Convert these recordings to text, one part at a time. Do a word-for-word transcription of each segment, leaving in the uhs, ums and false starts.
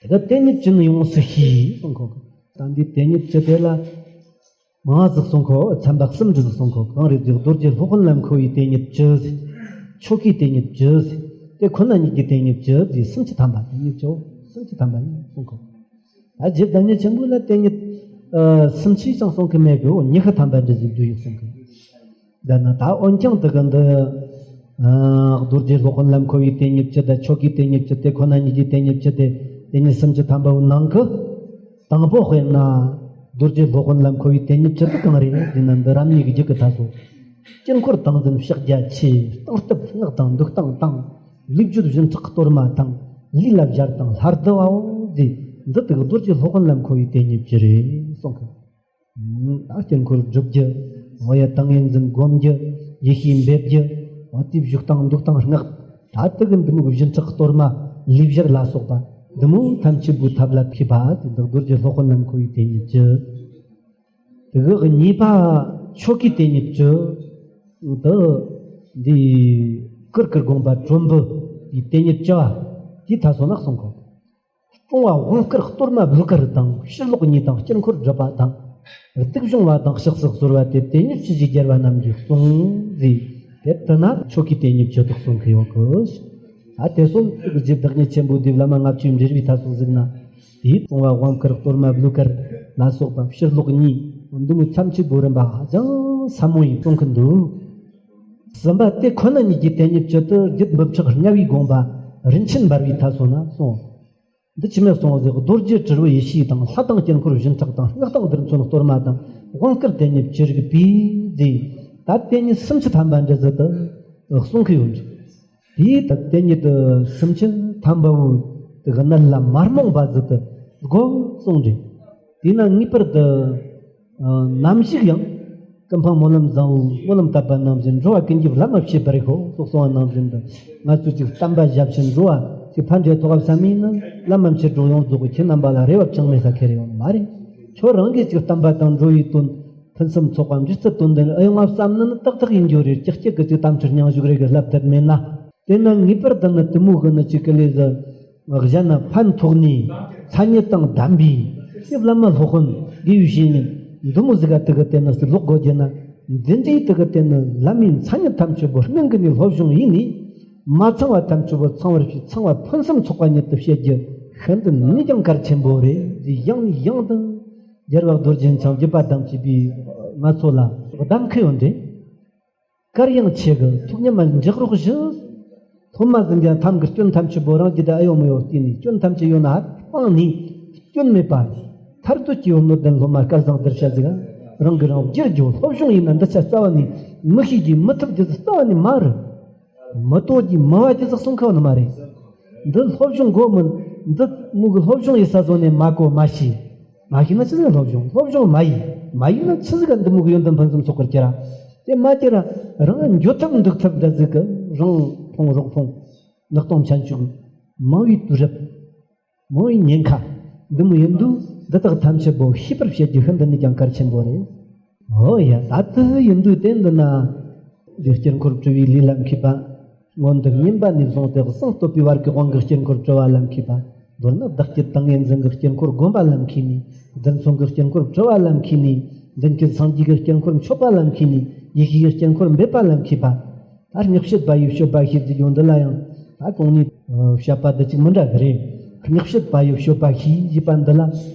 དེ་ག་དེ་ཉིད་ཅི་ནི་ཡོངས་སུ་ཤེས་གསུང་གོ། ད་འདི་དེ་ཉིད་ཅི་དེ་ལ། མ་ཟིག་གསུང་གོ། ཚན་པ་གསུམ་འདི་ཟིག་གསུང་གོ། གང་རེད་ཟིག་རྡོ་རྗེ་སློབ་དཔོན་ལ་མཁོ་བའི་དེ་ཉིད་ཅི་ཟིག་ཆོ་གའི་དེ་ཉིད་ཅི་ཟིག་དེ་ཁོ་ན་ཉིད་ཀྱི་དེ་ཉིད་ཅི་ཟིག་སུམ་ཅུ་ཐམ་པ་དེ་ཉིད་ཅོ། སུམ་ཅུ་ཐམ་པ་ཡིན་གསུང་གོ། ད་རྗེ་བདག་ཉིད་ཆེན་པོ་ལ་དེ་ཉིད་ཨ་སུམ་ཅུ་ཅང་གསུང་གི་མེད་གོ། ཉི་ཤུ་ཐམ་པ་འདི་ཟིག་འདུག་ཡོད་གསུང་གི། ད་ན་ད་འོན་ཀྱང་དེ་ག་འདི། ཨ་རྡོ་རྗེ་སློབ་དཔོན་ལ་མཁོ་བའི་དེ་ཉིད་ཅི་དང་ཆོ་གའི་དེ་ཉིད་ཅི་དེ་ཁོ་ན་ཉིད་ཀྱི་དེ་ཉིད་ཅི་དེ། དེ་ཉིད་སུམ་ཅུ་ཐམ་པའི་ནང་གི། དང་པོ་དཔེར་ན། རྡོ་རྗེ་སློབ་དཔོན་ལ་མཁོ་བའི་དེ་ཉིད་ཅི་དེ་གང་རེད་དེ་ན་འདི་རབ་གནས་ཀྱི་རྒྱུད་ཀྱི་མཐའ་སོ། དཀྱིལ་འཁོར་ཏིང་འཛིན་ཕྱག་རྒྱ་ཆེ། སྟངས་སྟབས་སྔགས་དང་འདུག་སྟངས་དང་། ལུས་སྦྱོར་སྦྱིན་སྲེག་གཏོར་མ་དང་། ལུས་ལ་སྦྱར་དང་ལྷ་བསྡུ་བའོ་ཟེར། འདི་དག་རྡོ་རྗེ་སློབ་དཔོན་ལ་མཁོ་བའི་དེ་ཉིད་ཅི་རེད་གསུང་གི། ད་དཀྱིལ་འཁོར་སྒྲུབ་རྒྱུ། འོ་ཡ་ཏིང་ངེ་འཛིན་སྒོམ་རྒྱུ། ཡེ་ཤེས་འབེབས་རྒྱུ། འོ་དེའི་བཞུགས་སྟངས་འདུག་སྟངས་སྔགས། ད་དེ་གི་འདི་མོ་གི་སྦྱིན་སྲེག་གཏོར་མ། ལུས་སྦྱར་ལ་སོགས་པ། འདི་མོ་ཐམས་ཅད་པོའི་ཐབས་ལ་མཁས་པ་དེ་འདི་རྡོ་རྗེ་སློབ་དཔོན་ལ་མཁོ་བའི་དེ་ཉིད་ཅི། དེ་གི་གཉིས་པ་ཆོ་གའི་དེ་ཉིད་ཅི། འདི་འདི་ཀིར་ཀིར་དགོངས་པ་དྲོན་པོ་ཡི་དེ་ཉིད་ཅི་བ། དེའི་མཐའ་སོ་ན་གསུང་གོ། སྲུང་བ་དབང་བསྐུར་གཏོར་མ་བླུགས་དཀར་དང་ཕྱིར་ལོག་གཉིས་དང་དཀྱིལ་འཁོར་སྒྲུབ་པ་དང་། གཏུག་གཞུང་བ་དང་ཕྱག་སོགས་གསོལ་བ་དེ་དེ་ཉིད་ཅི་ཞིག་རྒྱལ་བ་རྣམས་ཀྱིས་གསུངས་ཟེར། དེ་ལྟ་ན་ཆོ་གའི་དེ་ཉིད་ཅི་དག་གསུང་གི་ཡོད་གི། ད་དེ་སོགས་རྗེ་བདག་ཉིད་ཆེན་པོ་འདི་བླ་མ་ལྔ་བཅུའི་འབྲེལ་བའི་མཐའ་སོགས་གཟིགས་ན། དེའི་སྲུང་བ་དབང་བསྐུར་གཏོར་མ་བླུགས་དཀར་ལ་སོགས་པ་ཕྱིར་ལོག་གཉིས་འདི་མོ་ཐམས་ཅད་པོ་རིམ་པ་ཧ་ཅང་ཟབ་མོ་ཡིན་གསུང་གི་འདུག་གསུམ་པ་དེ་ཁོ་ན་ཉིད་ཀྱི་དེ་ཉིད་ཅི་དེ་རྒྱུད་འབུམ་ཕྲག་ལྔ་བའི་དགོངས་པ་རིན་ཆེན་འབར་བའི་མཐའ་སོ་ན་གསུངས། འདི་ཅི་མོ་གསུངས་ཟེར། རྡོ་རྗེ་དྲིལ་བུ་ཡེ་ཤེས་དང་། ལྷ་དང་དཀྱིལ་འཁོར་སྦྱིན་སྲེག་དང་། སྔགས་དང་རྡུལ་ཚོན་གཏོར་མ་དང་། དབང་བསྐུར་དེ་ཉིད་ཅི་རིགས་པའི་རྫས། ད་དེ་ཉིད་སུམ་ཅུ་ཐམ་པ་འདྲ་ཟེར་དུ་གསུང་གི་ཡོད་རེད། དེའི་ད་དེ་ཉིད་དུ་སུམ་ཅུ་ཐམ་པ་བོ་དེ་གི་གནད་ལ་མ་རྨོངས་པ་ཟེར་དུ་གོ་གསུངས་རེད། དེས་ན་ངེས་པར་དུ། ཨ་ནམ་ཞིག་ཡང་། ཀུན་སྤངས་སྨོན་ལམ་བཟང་བོའི་སྨོན་ལམ་བཏབ་པ་ནང་བཞིན། འགྲོ་བ་ཀུན་གྱི་བླ་མ་བྱེད་པར་ཤོག་སོགས་གསུངས་པ་ནང་བཞིན་དུ། ང་ཚོས་ཅིག་བསྟན་པ་ཞབས་ཕྱི་འགྲོ་བ་ཅིག་ཕན་འབྲས་ཐོགས་བསམ་མིན་ན། བླ་མ་མཆེད་གྲོགས་ཡོངས་རྫོགས་ཀྱི་ཁྱེད་རྣམ་པ་ལ་རེ་བ་ཅང་མེད་ས་ཁེ་རེ་ཡོང་མ་རེད། ཁྱོད་རང་གིས་ཅིག་བསྟན་པ་དང་འགྲོ་བའི་དོན། ཕུན་སུམ་ཚོགས་པ་འབྲས་རྩི་དོན་ལྡན་ཨེ་ཡོང་བ་བསམ་ནི་ནི་ཏག་ཏག་ཡིན་རྒྱུ་རེད། ཀྱག་ཀྱག་གི་ཅིག་གཏམ་ཆུ་སྙིང་ཞུགས་རེ་གི་ལབ་དེར་མེད་ན། དེ་ན་ངེས་པར་དུ་ནི་དེ་མོ་གི་ནི་ཅིག་གི་ལས་ཟིག་གཞན་ན་ཕན་ཐོགས་ནས་མཚན་ཉིད་དང་ལྡན་པའི་ཞིབ་བླ་མ་སློབ་དཔོན་དགེ་བའི་བཤེས་གཉེན་འདི་མོ་ཟིག་ག་དེ་གི་དེ་ནི་ཟིག་ལོག་དགོས་རྒྱུ་ན། འདི་འདྲའི་དེ་གི་དེ་ནི་བླ་མའི་མཚན་ཉིད་ཐམས་ཅད་པོ་སྔོན་གི་ནས་སློབ་སྦྱོང་ཡིན་ནས། མ་ཚང་བ་ཐམས་ཅད་པོ་ཚང་བར་བྱས། ཚང་བ་ཕུན་སུམ་ཚོགས་པ་ཉིད་དུ་བྱེད་རྒྱུ་ཤིན་ཏུ་ནས་ཀྱང་གལ་ཆེན་པོ་རེད། ཡང་ནས་ཡང་དུ་རྒྱལ་བ་རྡོ་རྗེ་འཆང་བརྒྱུད་པ་དང་བཅས་པའི་ང་ཚོ་ལ་གདམས་ཁ་ཡོད་འདྲེ། གར་ཡང་ཆེ་གི་ཐུགས་ཉམས་མ་འཇགས་རོགས་ཞུ། སློབ་མ་ཟིན་ཀྱང་ཐམ་གི་སྐྱོན་ཐམས་ཅད་པོ་རང་རྒྱུད་དུ་ཨེ་ཡོད་མི་ཡོད་བལྟས་ནས། སྐྱོན་ཐམས་ཅད་ཡོད་ན་ཧ་སྤངས་ནས། སྐྱོན་མེད་པ་ཐར་འདོད་ཀྱི་ཡོད་ནོ་དེ་སློབ་མ་སྐལ་བཟང་གདུལ་བྱ་ཟིག་རང་གིས་རང་བསྒྱུར་རྒྱུ། སློབ་སྦྱོང་ཡིན་ན་འདི་ཆ་རྩ་བ་ནས་མི་ཤེས་རྒྱུ་མི་ཐུབ་རྒྱུ་རྩ་བ་ནས་མ་རེད། མི་དོ་རྒྱུ་མི་བ་རྒྱུ་ཟིག་གསུང་ཁ་བ་ནི་མ་རེད། འདི་སློབ་སྦྱོང་དགོས་མིན། འདི་མོ་གི་སློབ་སྦྱོང་ཡིན་ས་བཟོ་ནས་མ་གོ་མ་ཤེས། མ་ཤེས་ན་ཆི་ཟིག་སློབ་སྦྱོང་། སློབ་སྦྱོང་མ་ཡིན། མ་ཡིན་ན་ཆི་ཟིག་ག་འདི་མོ་གི་ཡོན་ཏན་ཕུན་སུམ་ཚོགས་པར་གྱུར་ར། དེ་མ་གྱུར་ར་རང་འགྱོ་ཐབས་འདུག་ཐབས་འདྲ་ཟིག་གི་རང་ཕུང་རོགས་ཕུང་། ནག་སྟོང་ཆ་འཇུག་མང་བའི་དུས་རབས། མང་བའི་ཉེན་ཁ་འདི་མོ་ཡིན་དུས། འདི་དག་ཐམས་ཅད་པོ་ཤེས་པར་བྱེད་རྒྱུ་ཤིན་ཏུ་ནས་ཀྱང་གལ་ཆེན་པོ་རེད། འོ་ཡ། ད་དེ་ཡིན་དུས་དེ་འདི་ན། འདི་དཀྱིལ་འཁོར་བྲི་བའི་ལས་ལ་མཁས་པ། སྔོན་དུ་བསྙེན་པ་ནས་བཟུང་སྟེ་གསང་བསྟོད་པའི་བར་གྱི་དབང་གི་དཀྱིལ་འཁོར་བྲི་བ་ལ་མཁས་པ། མདོར་ན་བདག་བསྐྱེད་ཏིང་ངེ་འཛིན་གྱི་དཀྱིལ་འཁོར་བསྒོམ་པ་ལ་མཁས་ནས། རྡུལ་ཚོན་གྱི་དཀྱིལ་འཁོར་བྲི་བ་ལ་མཁས་ནས། མདུན་གྱི་སངས་རྒྱས་ཀྱི་དཀྱིལ་འཁོར་མཆོད་པ་ལ་མཁས་ནས། ཡེ་ཤེས་ཀྱི་དཀྱིལ་འཁོར་འབེབས་པ་ལ་མཁས་པ། ད་སྔགས་བཤད་པ་ཡི་སྤྱོད་པ་ཤེས་ཀྱི་ཡོང་འདི་ལ་ཡང་། ད་གོང་ནས་བཤད་པ་འདི་གཅིག་མི་འདྲ་གི་རེད། སྔགས་བཤད་པ་ཡི་སྤྱོད་པ་ཤེས་ཞེས་པ་འདི་ལ།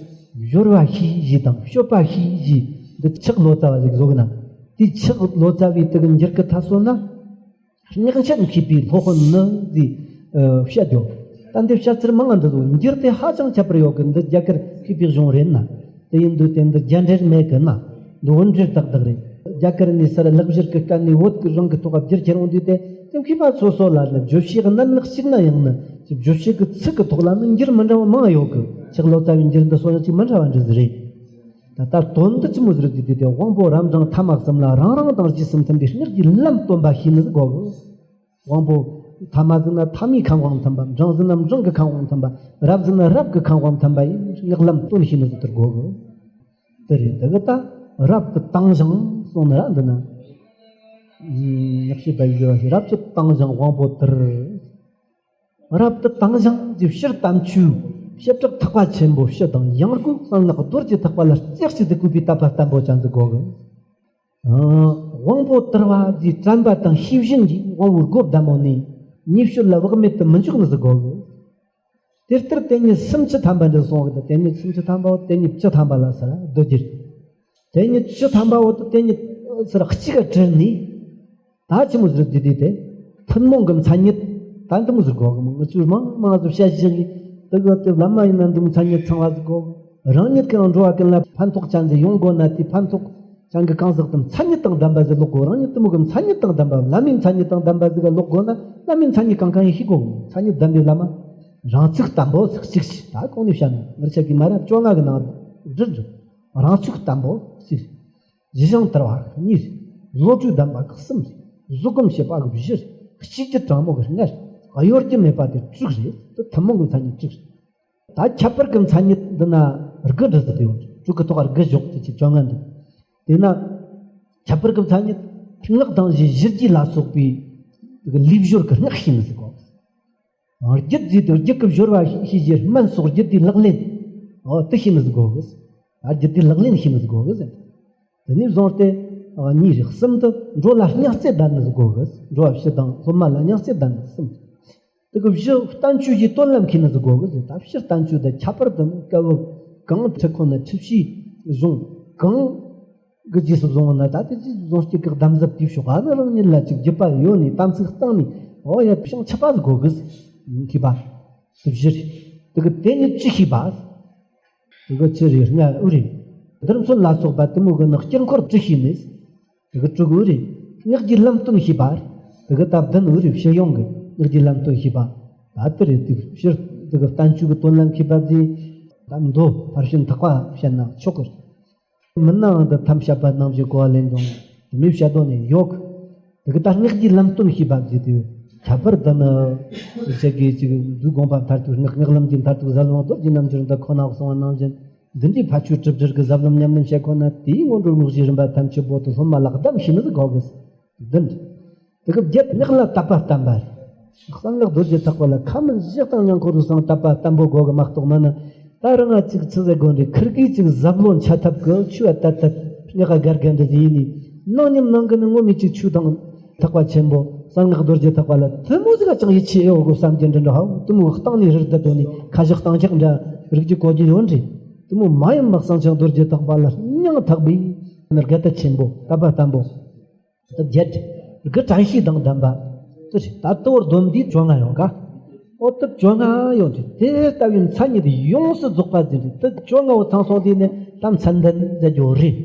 སྦྱོར་བ་ཤེས་ཞེས་དང་སྤྱོད་པ་ཤེས་ཞེས་འདི་ཕྱག་ལོ་ཙཱ་བ་ཟིག་བཟོ་གི་ན། དེའི་ཕྱག་ལོ་ཙཱ་བའི་དེ་གི་འགྱུར་གི་མཐའ་སོ་ན། སྔགས་འཆད་མཁས་པའི་སློབ་དཔོན་ནི་ཟེར་བཤད་ཡོད། ད་འདི་བཤད་ཚུལ་མང་ང་འདི་ཚོ་འགྱུར་དེ་ཧ་ཅང་ཁྱད་པར་ཡོད་གི། འདི་རྒྱ་གར་མཁས་པའི་གཞུང་རེད་ན། དེ་ཡིན་དུས་དེ་འདི་རྒྱ་འགྲེལ་མེད་གི་ན། འདི་བོད་འགྲེལ་ཏག་ཏག་རེད། རྒྱ་གར་ནས་སར་ལེགས་སྦྱར་གི་སྐད་ནས་བོད་ཀྱི་རང་གི་ཐོག་བསྒྱུར་ཁྱེར་འོང་དུས་དེ། དེ་མཁས་པ་སོ་སོ་ལ་ནི་བརྗོད་བྱའི་གནད་འགག་གཅིག་ན་ཡང་ནི་བརྗོད་བྱེད་ཀྱི་ཚིག་གི་ཐོག་ལ་ནི་འགྱུར་མི་འདྲ་བ་མང་ཡོད་གི། ཕྱག་ལོ་ཙཱ་བའི་འགྱུར་འདི་སོ་ཡང་གཅིག་མི་འདྲ་བ་འདྲ་ཟིག་རེད། ད་ལྟ་དོན་འདི་ཅི་མོ་ཟིག་རེད་ཟེར་དུས་དེ། དབང་པོ་རབ་འབྲིང་ཐ་མ་གསུམ་ལ་རང་རང་དང་རྗེས་སུ་མཐུན་པའི་སྔགས་ཀྱི་ལམ་སྟོན་པ་ཤེས་ནི་ཟིག་དགོས་གི། དབང་པོ་ཐ་མ་ཟིག་ན་ཐ་མའི་ཁམས་དབང་མཐུན་པ། འབྲིང་ཟིག་ན་འབྲིང་གི་ཁམས་དབང་མཐུན་པ། རབ་ཟིག་ན་རབ་ཀྱི་ཁམས་དབང་མཐུན་པ་ཡིན། སྔགས་ལམ་སྟོན་ཤེས་ནི་ཟིག་དེར་དགོས་གི། དེ་རེད། དེ་གི་ད་རབ་ཏུ་དྭངས་ཤིང་གསུངས་ནི་ར་འདི་ན། ཡག་ཤོས་པ་ཡོད་ཞེས། རབ་ཏུ་དྭངས་ཤིང་དབང་པོ་དར། རབ་ཏུ་དྭངས་ཤིང་ཟེར་ཕྱིར་དམ་ཆོས་ བྱེ་བྲག་ཐེག་པ་ཆེན་པོའི་ཕྱི་དང་ཡང་སྒོས་གསང་སྔགས་རྡོ་རྗེ་ཐེག་པ་ལ་རྩེ་གཅིག་ཏུ་གུས་པའི་དད་པ་བརྟན་པོ་ཅན་ཟིག་དགོས་གི། དབང་པོ་དར་བ་དེའི་དྲན་པ་དང་ཤེས་བཞིན་གྱིས་དབང་པོའི་སྒོ་བསྡམས་ནས་ཉེས་སྤྱོད་ལ་བག་མེད་དུ་མི་འཇུག་ནི་ཟིག་དགོས་གི། དེ་ལྟར་དེ་ཉིད་སུམ་ཅུ་ཐམ་པ་འདི་གསུངས་གི། དེ་ཉིད་སུམ་ཅུ་ཐམ་པའོ། དེ་ཉིད་བཅུ་ཐམ་པ་ལ་ཟེར་རྡོ་རྗེ། དེ་ཉིད་བཅུ་ཐམ་པའོ། དེ་ཉིད་ཟེར་གཅིག་ག་དྲིལ་ནས། ད་ཆི་མོ་ཟིག་དེ་དེ་དེ་ཐུན་མོང་གི་མཚན་ཉིད་ད་འདི་མོ་ཟིག་གོ་གི་མོ། ང་ཚོས་མང་མང་ཟིག་བཤད་བཞག་གི། དེ་གི་དེ་བླ་མ་ཡིན་ན་འདི་མོ་མཚན་ཉིད་ཚང་བ་ཟིག་གོ་གི། རང་ཉིད་ཀྱང་འགྲོ་བ་ཀུན་ལ་ཕན་ཐོགས་ཅན་ཟིག་ཡོང་དགོས་ན། དེ་ཕན་ཐོགས་ཅན་གྱི་གང་ཟག་དེ་མཚན་ཉིད་དང་ལྡན་པ་ཟིག་ལོག་དགོས། རང་ཉིད་དེ་མོ་གི་མཚན་ཉིད་དང་ལྡན་པ། བླ་མའི་མཚན་ཉིད་དང་ལྡན་པ་ཟིག་ལོག་དགོས་ན། བླ་མའི་མཚན་ཉིད་གང་གང་ཡིན་ཤེས་དགོས། མཚན་ཉིད་ལྡན་པའི་བླ་མ། རང་ཚུགས་བརྟན་པོ་གཅིག་བྱས། ད་གོང་ནས་བཤད་ནི་ང་ཆ་གི་མ་ར་བཅོ་ལྔ་གི་ནང་བསྒྲིལ་འགྲོ། རང་ཚུགས་བརྟན་པོ་གཅིག། ཞི་ཞིང་དུལ་བ་གཉིས། བློ་གྲོས་ལྡན་པ་གསུམ། བཟོད་སྒོམ་བྱེད་པ་བཞི། གཤིས་རྒྱུད་དྲང་མོ་གི་ལྔ། གཡོ་སྒྱུ་མེད་པ་དེ་དྲུག་རེད། དེ་ཐུན་མོང་གི་མཚན་ཉིད་དྲུག་རེད། ད་ཁྱད་པར་གྱི་མཚན་ཉིད་འདི་ན་དགུ་འདྲ་ཟིག་ཡོད། དྲུག་གི་ཐོག་དགུ་ཞོག་ཅེས་བཅོ་ལྔ་འདུག། དེས་ན་ཁྱད་པར་གྱི་མཚན་ཉིད་སྔགས་དང་བཞི་གཞིར་གྱིས་ལ་སོགས་པའི་ལུས་སྦྱོར་གྱི་སྔགས་ཤེས་ནི་ཟིག་གོ། རྒྱུད་ཟེར་དུས་རྒྱུད་ཀྱི་སྦྱོར་བ་ཤེས་བྱེད་སྨན་སོགས་རྒྱུད་སྡེའི་ལག་ལེན། འོ་དེ་ཤེས་ནི་ཟིག་དགོས་གི། ད་རྒྱུད་སྡེའི་ལག་ལེན་ཤེས་ནི་ཟིག་དགོས་གི་ཟེར། དེ་ནས་བཟུང་སྟེ་གཉིས་རེད། གསུམ་དུ་འགྲོ་ལ་སྙིང་བརྩེ་ལྡན་ནི་ཟིག་དགོས་གི། འགྲོ་བ་ཕྱི་དང་སློབ་མ་ལ་སྙིང་བརྩེ་ལྡན་ནི་གསུམ། དེ་གི་བཞི་བསྟན་བཅོས་ཀྱི་དོན་ལ་མཁས་ནི་ཟིག་དགོས་གི་ཟེར། ད་སྤྱིར་བསྟན་བཅོས་དེ་ཁྱད་པར་དུ་སྐབས་བབ་གང་ཁྲིད་ཁོ་ན་ཁྲིད་བྱའི་གཞུང་གང་གི་རྗེས་སུ་བཟུང་བ་ན། ད་དེ་རྗེས་སུ་བཟུང་སྤྱི་བཀག་གདམས་ཟབ་དེའི་ཕྱོགས་ཨ་ནི་རང་ཉིད་ལ་ཅིག་རྒྱུད་པ་ཡོད་ནས་དམ་ཚིག་གཙང་ནས། འོ་ཡ་བྱང་ཆུབ་པ་ཟིག་དགོས་གི་ཟེར། མཁས་པ་དེ་བཞི་རེད། དེ་གི་དེ་ཉིད་བཅུ་ཤེས་པ། དེ་གི་བཅུ་རེད། ལྔ་ཨུ་རེད། འདིར་མཚོན་ལ་སོགས་པ་དེ་མོ་གི་ནི་དཀྱིལ་འཁོར་བཅུ་ཤེས་ནས། དེ་གི་དྲུག་ཨུ་རེད། སྔགས་ཀྱི་ལམ་སྟོན་ཤེས་པ། དེ་གི་ད་བདུན་ཨུ་རེད། ཕྱི་ཡོང་གི་སྔགས་ཀྱི་ལམ་སྟོན་ཤེས་པ། ད་དེ་རེད། དེ་གི་སྤྱིར་དེ་གི་བསྟན་བཅོས་ཀྱི་དོན་ལ་མཁས་པ་དེ་ད་མདོ་ཕར་ཕྱིན་ཐེག་པ་བཤད་ན་ཆོག་གི། མིན་ནའང་འདི་ཐམས་ཅད་པ་ནང་བཞིན་གོ་བ་ལེན་དང་དེ་མོ་བཤད་དོན་ནི་ཡོད་གི། དེ་གི་ད་སྔགས་ཀྱི་ལམ་སྟོན་ཤེས་པ་ཟེར་དུས་ཁྱད་པར་དུ་ནི་བྱེད་དགོས་ཅིག་འདུལ་དགོངས་པ་མཐར་ཐུག་སྔགས་སྔགས་ལམ་གྱི་མཐར་ཐུག་ཟབ་ལམ་རྡོ་རྗེ་རྣལ་འབྱོར་འདི་ཁོ་ན་གསུངས་པ་ནང་བཞིན། འདི་འདྲའི་ཕ་ཆོས་གྲུབ་འབྲས་ཀྱི་ཟབ་ལམ་ཉམས་ལེན་བྱེད་ཁོ་ན་དེའི་སྔོན་འགྲོའི་དངོས་གཞིའི་རིམ་པ་ཐམས་ཅད་པོ་དེ་སློབ་མ་ལ་གདམས་ཤེས་ནི་ཟིག་དགོས་གི། བདུན། དེ་གི་བརྒྱད་སྔགས་ལ་དད་པ་བརྟན་པ་རེད། གསང་སྔགས་རྡོ་རྗེ་ཐེག་པ་ལ་ཁ་མིན་བཞི་དང་མཉམ་འཁོར་དུ་སང་དད་པ་བརྟན་པོ་དགོས་གི་མ་གཏོགས་མིན་ན། ད་རང་ང་ཅིག་ཆི་ཟེར་དགོས་རེད། ཁིར་གིས་ཅིག་ཟབ་ལོ་འཆད་ཐབས་གི་ཆུ་བ་ཏད་ཏད་སྔགས་ག་གར་ག་འདྲ་ཟིག་ཡིན་ནི། ནང་ཉམས་ནང་གི་ནི་ངོ་མི་ཅིག་ཆོས་དང་ཐེག་པ་ཆེན་པོ་གསང་སྔགས་རྡོ་རྗེ་ཐེག་པ་ལ་དེ་མོ་ཟིག་ག་ཅང་ཡིད་ཆེས་ཡོད་གི་བསམ་གྱི་འདྲ་འདྲ་ཧ། དེ་མོ་གཏིང་ནས་རི་རྡ་དོ་ནི་ཁ་བཞག་གཏིང་འཁྱག་འདྲ་རིགས་ཀྱི་གོ་རྒྱུ་ཡོད་རེད། དེ་མོ་མ་ཡིན་པ་གསང་ཆེན་རྡོ་རྗེ་ཐེག་པ་ལ་སྙིང་ཐག་པའི་ནི་དགའ་དད་ཆེན་པོ་དད་པ་བརྟན་པོ། དེ་བརྒྱད། དགུ་དྲན་ཤེས་དང་ལྡན་པ། དེ་རེད། ད་དེ་བོར་སྡོམ་འདི་བཅོ་ལྔ་ཡོང་ག། ཨོ་དེ་བཅོ་ལྔ་ཡོང་དུས་དེ་ལྟ་བུའི་མཚན་ཉིད་ཡོངས་སུ་རྫོགས་པ་ཟེར་དུས་དེ་བཅོ་ལྔ་བོ་ཚང་སོང་དུས་ནི་ད་མཚན་ལྡན་ཟེར་རྒྱུ་རེད།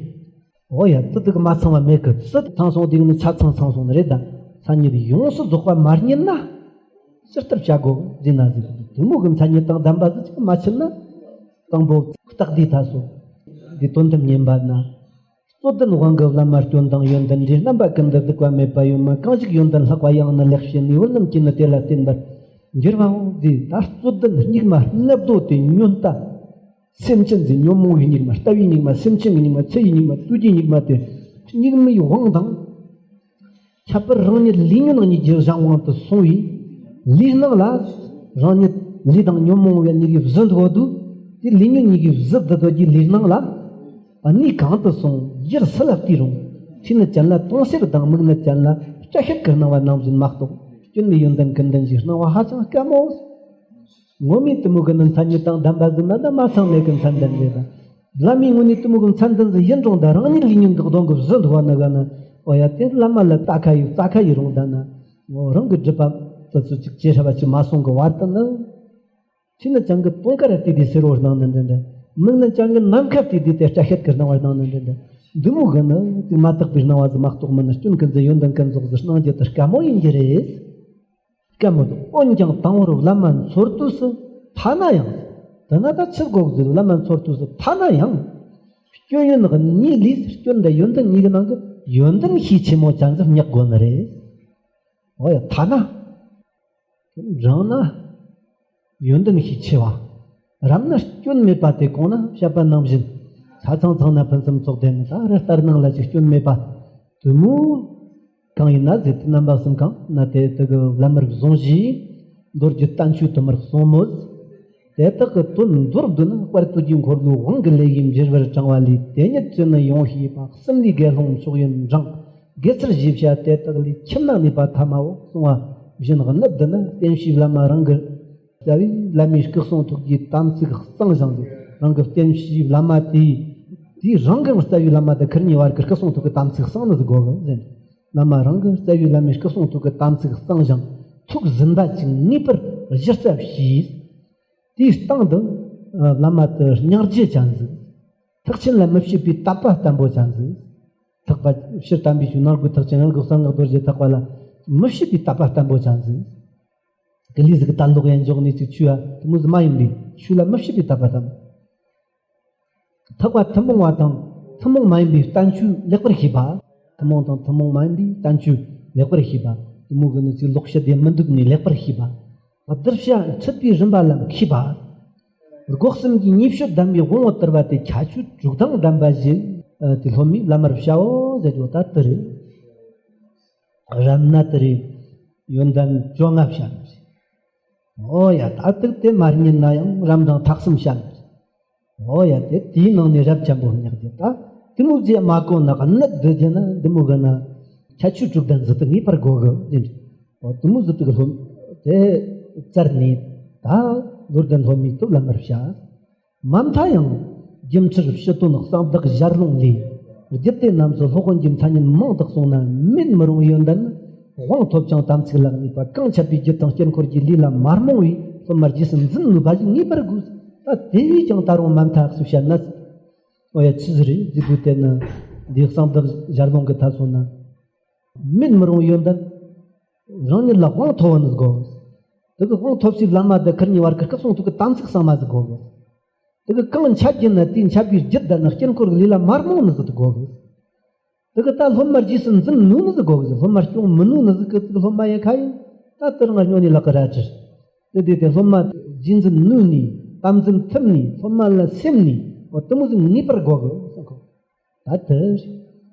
ཨོ་ཡ་དེ་དེ་གི་མ་ཚང་བ་མེད་གི། དེ་ཚང་སོང་དུས་ནི་ཆ་ཚང་ཚང་སོང་ནི་རེད། ད་མཚན་ཉིད་ཡོངས་སུ་རྫོགས་པ་མ་རྙེད་ན་ཇི་ལྟར་བྱ་དགོས་ཟེར་ན་ཟེར་དུས་དེ་མོ་གི་མཚན་ཉིད་དང་ལྡན་པ་ཟིག་ཅིག་མ་ཕྱིན་ན། དང་པོ་རྟགས་འདི་ད་སོ། འདི་དོན་དམ་ཉན་པ་ན། རྩོད་ལྡན་དབང་གི་བླ་མ་སྐྱོན་དང་ཡོན་ཏན་འདྲེས། རྣམ་པ་ཀུན་ཏུ་སྡིག་པ་མེད་པ་ཡོད་མ། གང་ཞིག་ཡོན་ཏན་ལྷག་པ་ཡང་ནི་ལེགས་བྱས་ནས། བུ་རྣམས་ཀྱིས་ནི་དེ་ལ་བརྟེན་པར་འགྱུར་བའོ། འདི་ལྟར་རྩོད་ལྡན་སྙིགས་མ་ལྔ་བདོ་སྟེ་ཉོན་ལྟ། སེམས་ཅན་ཟེར་ཉོན་མོངས་པའི་སྙིགས་མ། ལྟ་བའི་སྙིགས་མ། སེམས་ཅན་གྱི་སྙིགས་མ། ཚེ་ཡི་སྙིགས་མ། དུས་ཀྱི་སྙིགས་མ་སྟེ། སྙིགས་མའི་དབང་དང་། ཁྱད་པར་རང་ཉིད་ལས་ཉོན་གཉིས་ཀྱི་གཞན་དབང་དུ་སོང་བའི་ལུས་སྣང་ལ། རང་ཉིད་ལས་དང་ཉོན་མོངས་པའི་གཉིས་ཀྱི་བཟོད་འོ་དུ། དེ་ལས་ཉོན་གཉིས་ཀྱི་བཟོད་དུ་འདོད་ཀྱི་ལུས་སྣང་ལ། གནས་གང་དུ་སོང་ཡུལ་སུ་ལ་བལྟས་རུང་། མཁྲིས་ནད་ཅན་ལ་དུང་སེར་དང་མིག་ནད་ཅན་ལ་སྐྲ་ཤད་ཀྱི་སྣང་བ་ནང་བཞིན་མ་གཏོགས། སྐྱོན་མེད་ཡོན་ཏན་ཀུན་ལྡན་ཞིག་སྣང་བ་ཧ་ཅང་དཀའ་མོ། ངོ་མས་དེ་མོ་གི་ནི་མཚན་ཉིད་དང་ལྡན་པ་ཟིག་ན་ད་མ་ཚང་མེད་གི་མཚན་ལྡན་རེད་ད། བླ་མའི་ངོས་ནས་དེ་མོ་གི་མཚན་ལྡན་ཟིག་ཡིན་རུང་ད་རང་ཉིད་ལས་ཉོན་གྱི་གདོང་གི་བཟོད་འདུག་བ་ན་ག་ན། འོ་ཡ་དེ་བླ་མ་ལ་ལྟ་ཁ་ཡོད་རྩ་ཁ་ཡོད་རུང་ད་ན། འོ་རང་གི་སྒྲུབ་པ་དེ་ཚོ་ཅིག་ཅེ་ཧྲ་བ་ཅིག་མ་སོང་གི་བར་དུ་ནི། མཁྲིས་ནད་ཅན་གྱི་དུང་དཀར་བལྟས་དུས་སེར་བོ་སྣང་ནི་འདྲ་འདྲ། མིག་ནད་ཅན་གྱི་ནམ་མཁའ་བལྟས་དུས་དེ་སྐྲ་ཤད་ཀྱི་སྣང་བ་སྣང་ནི་འདྲ་འདྲ། འདི་མོ་གི་ནི་དེ་མ་དག་པའི་སྣང་བ་ཟིག་མ་གཏོགས་མིན་ན་སྐྱོན་ཀུན་ཟད་ཡོན་ཏན་ཀུན་རྫོགས་ཟིག་སྣང་རྒྱུ་དེ་དཀའ་མོ་ཡིན་གྱི་རེད། དཀའ་མོ་འདུག། འོན་ཀྱང་དང་པོར་བླ་མ་འཚོལ་དུས་སུ་ཐ་ན་ཡང་། དེ་ན་ད་ཆི་དགོས་ཟེར། བླ་མ་འཚོལ་དུས་སུ་ཐ་ན་ཡང་། སྐྱོན་ཡོན་གཉིས་ལས་སྐྱོན་དང་ཡོན་ཏན་གཉིས་ཀྱི་ནང་གི་ཡོན་ཏན་ཤས་ཆེ་མོ་ཅན་ཟིག་བསྙག་དགོས་ནི་རེད། འོ་ཡ་ཐ་ན། རང་ན་ཡོན་ཏན་ཤས་ཆེ་བ། རབ་ན་སྐྱོན་མེད་པ་དེ། གོང་ན་བཤད་པ་ནང་བཞིན། ཆ་ཚང་ཚང་ན་ཕུན་སུམ་ཚོགས་ལྡན་ནི། ད་རེ་ལྟར་སྣང་ལ་ཅིག་སྐྱོན་མེད་པ། དེ་མོ་གང་ཡིན་ན་ཟེར་དུས་རྣམ་པ་གསུམ་གང་ན་དེ་དེ་གི་བླ་མར་བཟུང་བཞིན། མདོ་རྒྱུད་བསྟན་བཅོས་དུ་མར་གསུངས་མོད། དེ་དག་གི་དོན་མདོར་བསྡུ་ན། དཔལ་དུས་ཀྱི་འཁོར་ལོའི་དབང་གི་ལས་ཀྱིས་འགྲེལ་བར་དྲངས་པ་ལས། དེ་ཉིད་ཀྱིས་ནི་ཡོངས་ཤེས་པ། གསུམ་ལས་དགེ་སློང་མཆོག་ཡིན་འབྲིང་། དགེ་ཚུལ་བཞི་བྱ་དེ་དག་ལས། ཁྱིམ་ན་གནས་པ་ཐ་མའོ་གསུངས་པ་བཞིན། གནད་འདི་ནི་བསྟན་བྱའི་བླ་མ་རང་གི་རྩ་བའི་བླ་མའི་སྐུ་གསུང་ཐུགས་ཀྱི་དམ་ཚིག་གཙང་ཞིང་། རང་གི་བསྟན་བྱའི་བླ་མ་དེས་དེའི་རང་གི་རྩ་བའི་བླ་མ་དང་ཁིར་གཉིས་བར་གྱི་སྐུ་གསུང་ཐུགས་ཀྱི་དམ་ཚིག་གཙང་ནི་ཟིག་དགོས་གི་ཟེར། བླ་མ་རང་གི་རྩ་བའི་བླ་མའི་སྐུ་གསུང་ཐུགས་ཀྱི་དམ་ཚིག་གཙང་ཞིང་ཐུགས་ཟིན་པ་ཅིག་ངེས་པར་གཞི་རྩ་བྱས། དེའི་སྟེང་དུ་བླ་མ་དེ་སྙིང་རྗེ་ཅན་ཟིག། ཐེག་ཆེན་ལ་མི་ཕྱེད་པའི་དད་པ་བརྟན་པོ་ཅན་ཟིག། ཐེག་པ་སྤྱིར་དམ་པའི་ཆོས་ནང་གི་ཐེག་ཆེན་ཡང་གི་གསང་སྔགས་རྡོ་རྗེ་ཐེག་པ་ལ་མི་ཕྱེད་པའི་དད་པ་བརྟན་པོ་ཅན་ཟིག། དེ་ལས་ཟིག་ད་ལོག་ཡན་འཇོག་ནས་ཅིག་ཆོས་ཨ་དེ་མོ་ཟིག་མ་ཡིན་པའི་ཆོས་ལ་མི་ཕྱེད་པའི་དད་པ་བརྟན་པོ། ཐེག་པ་ཐུན་མོང་བ་དང་ཐུན་མོང་མ་ཡིན་པའི་བསྟན་བཅོས་ལེགས་པར་ཤེས་པ། ཐུན་མོང་དང་ཐུན་མོང་མ་ཡིན་པའི་བསྟན་བཅོས་ལེགས་པར་ཤེས་པ། དེ་མོ་གི་ནི་ཅིག་ལོག་བཤད་དེ་མི་འདུག་ནས་ལེགས་པར་ཤེས་པ། གདུལ་བྱ་འཁྲིད་པའི་རིམ་པ་ལ་མཁས་པ། སྒོ་གསུམ་གྱི་ཉེས་སྤྱོད་བསྡམས་པའི་དབང་པོ་དུལ་བ་དེ་ཁྱད་ཆོས་དྲུག་དང་ལྡན་པ་ཞིག། ཨ་དེ་སློབ་མའི་བླ་མར་བྱའོ་ཟེར་རྒྱུ་ད་དེ་རེད། རབ་ན་དེ་རེད། ཡོན་ཏན་བཅོ་ལྔ་བྱ་ནི་རེད། ཨོ་ཡ་ད་དེ་དེ་མ་རྙེད་ན་ཡང་རབ་འབྲིང་ཐ་གསུམ་བྱ་ནི་རེད། ཨོ་ཡ་དེ་དེའི་ནང་ནས་རབ་ཆེན་པོ་སྙེག་རྒྱུ་ད། དེ་མོ་བྱས་མ་གོ་ན་གནད་བསྡུ་རྒྱུ་ན་འདི་མོ་གི་ན་ཁྱད་ཆོས་དྲུག་ལྡན་ཟིག་ཏུ་ངེས་པར་དགོས་གི་ཟེར། ཨོ་དེ་མོ་ཟིག་ཏུ་གི་སློབ་དེ་བཙལ་ནས་ད་མདོར་བསྡུ་སློབ་མའི་ཐུགས་ལ་མར་བྱ། མ་མཐའ་ཡང་སྒྱུ་འཕྲུལ་ཕྱི་དོན་གསང་བདག་ཞལ་ལུང་ལས། རྒྱུད་སྡེ་རྣམས་སུ་སློབ་དཔོན་གྱི་མཚན་ཉིད་མང་དུ་གསུངས་ན། མེད་མི་རུང་ཡོན་ཏན་དབང་ཐོབ་ཅིང་དམ་ཚིག་ལ་གནས་པ། གང་འཆད་པའི་རྒྱུད་དང་དཀྱིལ་འཁོར་གྱི་ལས་ལ་མ་རྨོངས་པའི་སློབ་མ་རྗེས་སུ་འཛིན་ནུས་པ་ཞིག་ངེས་པར་དགོས། ད་དེ་བས་ཀྱང་ད་རུང་མ་མཐའ་ཟེར་བཤད་ན། ཨོ་ཡ་ཆི་ཟིག་རེད་ཟེར་དུས་དེ་ནི་འདི་གསང་བདག་ཞལ་ལུང་གི་མཐའ་སོང་ན། མེད་མི་རུང་ཡོན་ཏན་རང་ཉིད་ལ་དབང་ཐོབ་པ་ནི་དགོས། དེ་གི་དབང་ཐོབ་སའི་བླ་མ་དང་ཁིར་གཉིས་བར་གྱི་སྐུ་གསུང་ཐུགས་ཀྱི་དམ་ཚིག་གཙང་མ་ཟིག་དགོས། དེ་གི་གང་འཆད་རྒྱུ་ན་དེའི་འཆད་པའི་རྒྱུད་དང་ནི་དཀྱིལ་འཁོར་གྱི་ལས་ལ་མ་རྨོངས་ནི་ཟིག་དགོས། དེ་གི་ད་སློབ་མ་རྗེས་སུ་འཛིན་ནུས་ནི་ཟིག་དགོས། སློབ་མ་སྐྱོང་མི་ནུས་ནི་ཟིག་གི་ཅིག་སློབ་མ་ཡིན་ཁ་ཡིན། ད་དེ་རང་སྨྱོ་ནི་ལག་གི་ར་ཅིར། དེ་དེ་དེ་སློབ་མ་རྗེས་འཛིན་ནུས་ནི་དམ་འཛིན་ཐུབ་ནི་སློབ་མ་ལ་སེམས་ནི་འོ་དེ་མོ་ཟིག་ངེས་པར་དགོས་གི་ཟེར་གོ། ད་དེ་རེད།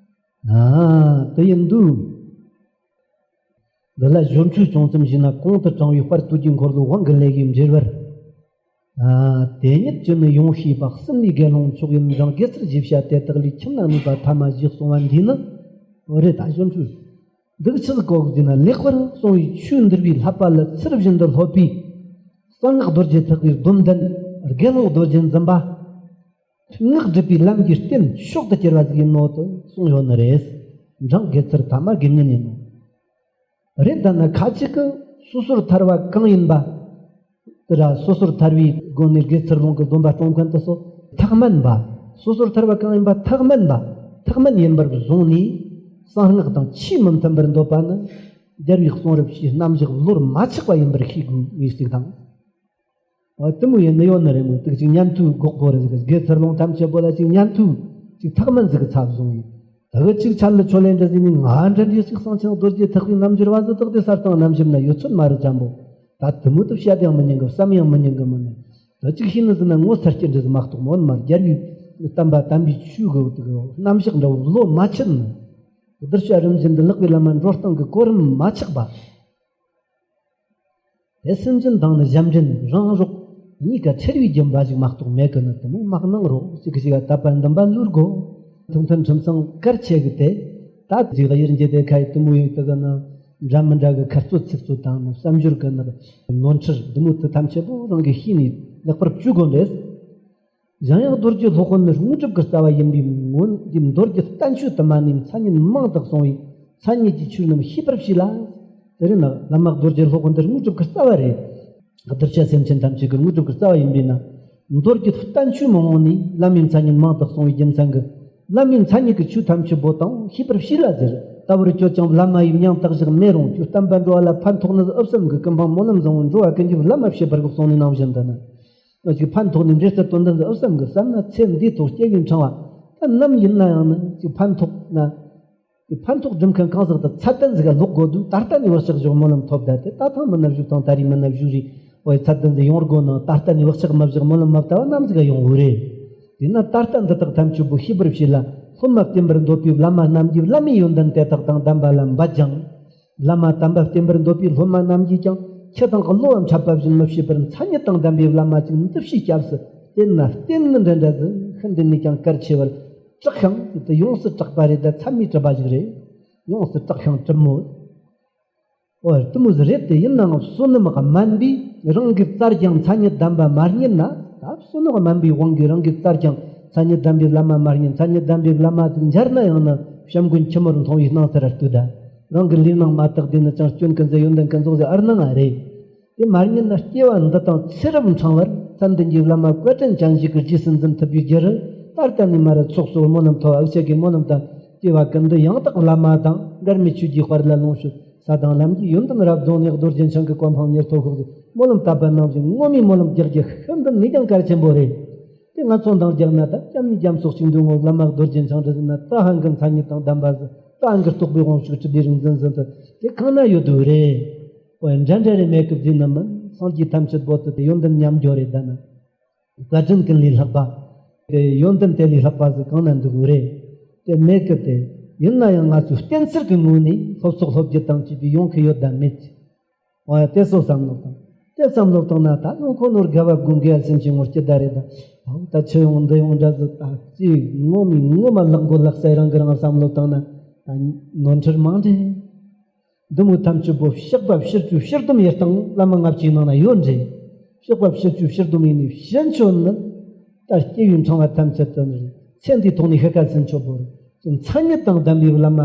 ཨ་དེ་ཡིན་དུས། འདི་ལ་གཞོན་ཕྲུག་ཅུང་ཙམ་ཞིག་ན་གོང་དུ་དྲངས་པའི་དཔལ་དུས་ཀྱི་འཁོར་ལོའི་དབང་གི་ལས་ཀྱི་འགྲེལ་བར། ཨ་དེ་ཉིད་ཀྱིས་ནི་ཡོངས་ཤེས་པ། གསུམ་ལས་དགེ་སློང་མཆོག་ཡིན་འབྲིང་། དགེ་ཚུལ་བཞི་བྱ་དེ་དག་ལས། ཁྱིམ་ན་གནས་པ་ཐ་མ་ཞེས་གསུངས་པ་འདིས་ནི། འོ་རེད་ད་གཞོན་ཕྲུག་འདི་ཆི་ཟིག་གོ་གི་ཟེར་ན། ལེགས་པར་གསུངས་པའི་ཆོས་འདུལ་བའི་བསླབ་པ་ལ་ཚུལ་བཞིན་དུ་སློབ་པའི་གསང་སྔགས་རྡོ་རྗེ་ཐེག་པའི་སྡོམ་ལྡན་དགེ་སློང་རྡོ་རྗེ་འཛིན་པ། སྔགས་སྒྲུབ་པའི་ལམ་གྱི་རྟེན་མཆོག་ཏུ་གྱུར་པ་ཟིག་ཡིན་ནོ་དུ་གསུངས་ཡོད་ནི་རེད། འབྲིང་དགེ་ཚུལ་ཐ་མ་དགེ་བསྙེན་ཡིན་ནོ། རེད་ད་ནི་ཁ་ཅིག་གིས་སོ་སོར་ཐར་བ་གང་ཡིན་པ། དེ་ར་སོ་སོར་ཐར་བའི་སྒོ་ནས་དགེ་ཚུལ་སློང་གི་སྡོམ་པ་སྲུང་མཁན་དེ་ཚོ་ཐེག་དམན་པ། སོ་སོར་ཐར་བ་གང་ཡིན་པ་ཐེག་དམན་པ། ཐེག་དམན་ཡིན་པར་བཟུང་ནས་གསང་སྔགས་དང་ཆོས་མི་མཐུན་པར་འདོད་པ་ནི། རྒྱལ་བའི་གསུང་རབ་ཕྱིའི་རྣམ་གཞག་བློར་མ་ཆགས་པ་ཡིན་པར་ཤེས་དགོས་ངེས་ཤིག་དང་། འོ་དེ་མོ་ཡིན་ནི་ཡོད་ནི་རེད་མོ། དེ་གཅིག་ཉན་ཐོས་འགོག་པོ་རེད་ཟེར། དགེ་ཚུལ་སློང་ཐམས་ཅད་པོ་ལ་གཅིག་ཉན་ཐོས་གཅིག་ཐེག་དམན་ཟིག་གི་ཚབ་བཟུང་ཡིན། དེ་གི་གཅིག་ཆད་ལ་ཆོ་ལེ་འདྲ་ཟིག་ནི་ང་འདྲ་འདྲ་ཞིག་གསང་ཆེན་རྡོ་རྗེ་ཐེག་པའི་རྣལ་འབྱོར་བ་ཟིག་དག་དེ་གསར་དང་རྣམ་ཞིབ་ན་ཡོད་ཚོད་མ་རེད་ཅམ་པོ། ད་དེ་མོ་དུ་བཤད་ཡང་མི་ཉན་གི་བསམ་ཡང་མི་ཉན་གི་མོ་ནི། དེ་གཅིག་ཤེས་ནི་ཟིག་ན་ངོ་ཚ་རྐྱེན་འདྲ་ཟིག་མ་གཏོགས་མོ་ནི་མ་རྒྱལ་བའི་བསྟན་པ་དམ་པའི་ཆོས་གི་དེ་གི་རྣམ་གཞག་འདྲ་བོ་བློ་མ་ཆུད་ནི། གདུལ་བྱ་རིམ་བཞིན་དུ་ལེགས་པའི་ལམ་མ་འགྲོ་སྟངས་གི་གོ་རིམ་མ་ཆགས་པ། དེ་སེམས་ཅན་དང་ནི་ཞབས་འདྲེན་རང་རོགས་གཉིས་ཀ་ཁྲེལ་བའི་རྒྱུ་འབའ་ཞིག་མ་གཏོགས་མེད་ཀི་ནི། དེ་མོ་མ་གནང་རོགས་ཞིག་གི་ཞིག་ག་དད་པ་འདུན་པ་ལུར་དགོ། ཐུགས་མཐུན་ཁྲིམས་གཙང་གལ་ཆེ་གི་དེ། ད་ཅིག་གཡུར་འགྱེད་དེ་ཁ་ཡི་དེ་མོ་ཡོད་དེ་གི་ནི་འདྲ་མི་འདྲ་གི་ཁ་རྩོད་ཚིག་རྩོད་དང་ནི་བསམ་སྦྱོར་གི་ནི་ནོར་འཁྲུལ་འདི་མོ་དེ་ཐམས་ཅད་པོ་རང་གི་ཤེས་ནས་ལེགས་པར་བཅོས་དགོས་རེད། གཞན་ཡང་རྡོ་རྗེ་སློབ་དཔོན་ནི་དངོས་གྲུབ་ཀྱི་རྩ་བ་ཡིན་པའི་ངོ་འདི་མདོ་རྒྱུད་བསྟན་བཅོས་དུ་མ་ནས་མཚན་ཉིད་མང་དུ་གསུངས་པའི་མཚན་ཉིད་ཀྱི་ཆོས་རྣམས་ཤེས་པར་བྱས་ལ། དེ་རིང་ན་བླ་མ་རྡོ་རྗེ་སློབ་དཔོན་འདི་དངོས་གྲུབ་ཀྱི་རྩ་བ་རེད། གདུལ་བྱ་སེམས་ཅན་ཐམས་ཅད་ཀྱི་དངོས་གྲུབ་ཀྱི་རྩ་བ་ཡིན་པས་ན། མདོ་རྒྱུད་བསྟན་བཅོས་མང་བོ་ནས་བླ་མའི་མཚན་ཉིད་མང་དུ་གསུངས་པའི་རྒྱུ་མཚན་གྱིས། བླ་མའི་མཚན་ཉིད་ཀྱི་ཆོས་ཐམས་ཅད་པོ་དང་ཤེས་པར་བྱས་ལ་ཟེར། ལྟ་བུར་སྤྱོད་ཅིང་བླ་མ་ཡི་མྱང་བཏགས་བཞག་མེད་རུང་། ཁྱོད་བསྟན་པ་འགྲོ་བ་ལ་ཕན་ཐོགས་ནི་ཟིག་ཨུ་བསམ་གི་ཀུན་སྤངས་སྨོན་ལམ་བཟང་བོ་འགྲོ་བ་ཀུན་གྱི་བླ་མ་བྱེད་པར་གསུངས་ནས་ནང་བཞིན་དུ་ནི། ཅིག་ཕན་ཐོགས་ནས་འབྲས་རྩལ་དོན་ལྡན་ཟིག་ཨུ་བསམ་གི་བསམ་ན་ཚེ་འདིའི་ཐོག་སྐྱེ་བའི་འཕྲེང་བ་ད་ནམ་ཡིན་ན་ཡང་ནི་ཅིག་ཕན་ཐོགས་ན། ཅིག་ཕན་ཐོགས་སྒྲུབ་མཁན་གང་ཟག་དང་ཚད་ལྡན་ཟིག་ག་ལོག་དགོས་དུས་ད་ལྟ་ནས་བག་ཆགས་བཞག་སྨོན་ལམ་ཐོབ་ད་དེ་ད་ཐེངས་མིན་ན་བཞུགས་དང་ད་རེས་མིན་ན་བཞུགས་རེད། འོ་ཡི་ཚད་ལྡན་ཟིག་ཡོང་དགོས་ནའང་ད་ལྟ་ནས་བག་ཆགས་མ་བཞག་སྨོན་ལམ་མ་བཏབ་པ་ནམ་ཟིག་ག་ཡོང་བོ་རེད། དེས་ན་ད་ལྟ་འདི་དག་ཐམས་ཅད་པོ་ཤེས་པར་བྱས་ལ་སློབ་མ་བསྟེན་པར་འདོད་པའི་བླ་མ་རྣམས་ཀྱིས་བླ་མའི་ཡོན་ཏན་དེ་དག་དང་ལྡན་པ་ལ་འབད་ཅིང་། བླ་མ་དམ་པ་བསྟེན་པར་འདོད་པའི་སློབ་མ་རྣམས་ཀྱིས་ཀྱང་ ཁྱི་དང་གློ་བ་འཁྲབ་པ་བཞིན་མི་བྱེད་པར། མཚན་ཉིད་དང་ལྡན་པའི་བླ་མ་ཅིག་འདི་ཕྱིའི་སྐྱབས་སུ་བསྟེན་ན། བསྟེན་ནི་འདྲ་འདྲ་ཟིག་ཤིན་ཏུ་ནས་ཀྱང་གལ་ཆེ་བར་གྲགས་ཤིང་། དེ་ཡོངས་སུ་གྲགས་པ་རེད། ད་ཚད་མའི་གྲུབ་པ་ཞིག་རེད། ཡོངས་སུ་གྲགས་ཤིང་གྲུབ་མོད། འོ་དེ་མོ་ཟིག་རེད་དེ། ཡིན་ནའང་བསོད་ནམས་དམན་པས་རང་གིས་བཙལ་ཀྱང་མཚན་ཉིད་ལྡན་པ་མ་རྙེད་ན། ད་བསོད་ནམས་དམན་པའི་དབང་གིས་རང་གིས་བཙལ་ཀྱང་མཚན་ཉིད་ལྡན་པའི་བླ་མ་མ་རྙེད། མཚན་ཉིད་ལྡན་པའི་བླ་མ་དེ་མཇལ་ན་ཡང་ན་བྱམས་མགོན་ཁྱི་མོར་མཐོང་བའི་སྣང་ཚུལ་ལྟོས་ད། རང་གི་ལུས་ནང་མ་དག་དེ་ནི་ཅང་སྐྱོན་ཀུན་ཟད་ཡོན་ཏན་ཀུན་རྫོགས་ཟེར་ཨར་སྣང་ང་རེད། དེ་མ་རྙེད་ན་སྐྱེ་བ་འདི་དང་ཚེ་རབས་འཕྲེང་བར་མཚན་ལྡན་གྱི་བླ་མ་བཀའ་དྲིན་ཅན་ཞིག་གི་རྗེས་སུ་འཛིན་ཐུབ་པའི་རྒྱུ་རུ། ད་ལྟ་ནས་མར་ཚོགས་གསོག་སྨོན་ལམ་ཐོབ། འུ་ཅག་གི་སྨོན་ལམ་དང་སྐྱེ་བ་ཀུན་ཏུ་ཡང་དག་བླ་མ་དང་། མགར་མེད་ཆོས་ཀྱི་དཔལ་ལ་ལོངས་སྤྱོད། ས་དང་ལམ་གྱི་ཡོན་ཏན་རབ་རྫོགས་ནས། རྡོ་རྗེ་འཆང་གི་གོ་འཕང་མྱུར་ཐོབ་ཤོག་ཟེར་སྨོན་ལམ་བཏབ་པ་ནང་བཞིན་ངོ་མའི་སྨོན་ལམ་རྒྱག་རྒྱུ་ཤིན་ཏུ་ནས་ཀྱང་གལ་ཆེན་པོ་རེད། དེ་ང་ཚོ་འདང་རྒྱག་ན་ད་སྐྱབས་གནས་རྒྱ་མཚོ་གཅིག་འདུས་ངོ་། བླ་མ་རྡོ་རྗེ་འཆང་འདྲ་ཟེར་ན་ད་ཧང་གི་མཚན་ཉིད་དང་ལྡན་པ་ཟིག་ད་ཧང་གི་རྟོགས་པའི་དབང་ཕྱུག་གྲུབ་པའི་རིག་འཛིན་ཟིག་ད་དེ་གང་ན་ཡོད་དུ་རེད། ཨོ་འདྲ་འདྲ་རེ་མེད་གི་བཟླས་ན་མིན། སངས་རྒྱས་ཐམས་ཅད་པོ་དེ་ཡོན་ཏན་མཉམ་སྦྱོར་རེད། ད་ན་བཀའ་དྲིན་ཀུན་ལས་ལྷག་པ། དེ་ཡོན་ཏན་དེ་ལས་ལྷག་པ་ཟིག་གང་ན་འདུག་རེད། དེ་མེད་གི་དེ། ཡིན་ན་ཡང་ང་ཚོའི་བསྟེན་ཚུལ་གི་ངོས་ནས་སློབ་གསོ་སློབ་རྒྱུ་དང་བཅས་པའི་ཡོང་གི་ཡོད་དམ་མེད་ཀྱི། ཨོ་ཡ་དེ་ཚོ་བསམ་བློ་བཏང་། དེ་བསམ་བློ་བཏང་ན་ད་ཡང་ཁོ་ནོར་དགའ་བ་དགོན་དགེ་བ་སེམས་ཀྱི་ངོར་སྐྱིད་ད་རེད། ད་ཨོ་ད་ཆུ་ཡོང་འདི་ཡོང་འདྲ་ཟིག་ད་ཅི་ངོ་མའི་ངོ་མ་ལག་མགོ་ལག་སའི་རང་གི་རང་བསམ་བློ་བཏང་ན་ད་ནོར་འཁྲུལ་མང་འདྲེ། འདི་མོ་ཐམས་ཅད་པོ་བཤགས་པ་ཕྱིར་བཅོས་ཕྱིར་སྡོམ་ཡེ་སྟངས་བླ་མ་ལྔ་བཅུའི་ནང་ན་ཡོད་འདྲེ། བཤགས་པ་ཕྱིར་བཅོས་ཕྱིར་སྡོམ་ཡེ་ནས་ཕྱིན་ཆོད་ནི། ད་སྐྱེ་བའི་འཕྲེང་བ་ཐམས་ཅད་དུ་ནི་ཚེ་འདིའི་ཐོག་ནས་ཤི་ཁ་ཟིན་ཆོག་པོ་རེད། མཚན་ཉིད་དང་ལྡན་པའི་བླ་མ་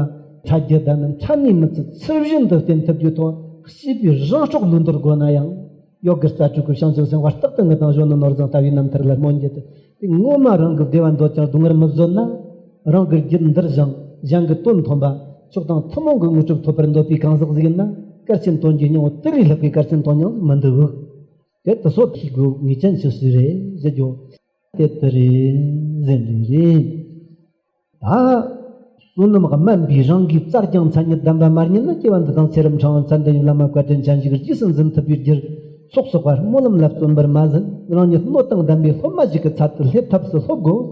ཕྲ་རྒྱུད་དང་ནི་ཕྲ་ནས་མི་ཚུད་ཚུལ་བཞིན་དུ་བསྟེན་ཐུབ་རྒྱུའི་ཐོག་སྐྱེས་པའི་རང་སྲོག་ལུས་འདོར་དགོས་ན་ཡང་། ཡོད་དགུ་རྩ་དྲུག་གི་བྱང་ཆུབ་སེམས་དཔའ་རྟག་ཏུ་ངུ་དང་གཞོན་ནུ་ནོར་བཟང་ལྟ་བུའི་རྣམ་ཐར་ལ་སྨོན་རྒྱུ་དེ། དེ་ངོ་མ་རང་གི་བདེ་བ་འདོད་ཀྱང་སྡུག་བསྔལ་མི་བཟོད་ན། རང་གི་རྒྱུད་འདིར་བཞེངས་གཞན་གྱི་དོན་མཐོང་བ། མཆོག་དང་ཐུན་མོང་གི་དངོས་གྲུབ་ཐོབ་པར་འདོད་པའི་གང་ཟག་ཟིག་ཡིན་ན། གལ་ཆེན་དོན་གྱི་སྙིང་པོ་དེ་ལས་ལྷག་པའི་གལ་ཆེན་དོན་སྙིང་ཟིག་མི་འདུག་དེ་དུ་སོ་ཐིག་དགོས་ངེས་ཅན་ཞིག་ཞིག་རེད་ཟེར་རྒྱུ། དེ་ལྟར་རེད་ཟེར་འདྲ་རེད། ད་བསོད་ནམས་དམན་པའི་རང་གིས་བཙལ་ཀྱང་མཚན་ཉིད་ལྡན་པ་མ་རྙེད་ན། སྐྱེ་བ་འདི་དང་ཚེ་རབས་འཕྲེང་བ་མཚན་ལྡན་གྱི་བླ་མ་བཀའ་དྲིན་ཅན་ཞིག་རྗེས་སུ་འཛིན་ཐུབ་པའི་རྒྱུར་ཚོགས་གསོག་པ་སྨོན་ལམ་ལ་བརྩོན་པར་མ་ཟད། རང་ཉིད་སྣོད་དང་ལྡན་པའི་སློབ་མ་ཞིག་གི་ཚད་དུ་སླེབས་ཐབས་སུ་སློབ་དགོས།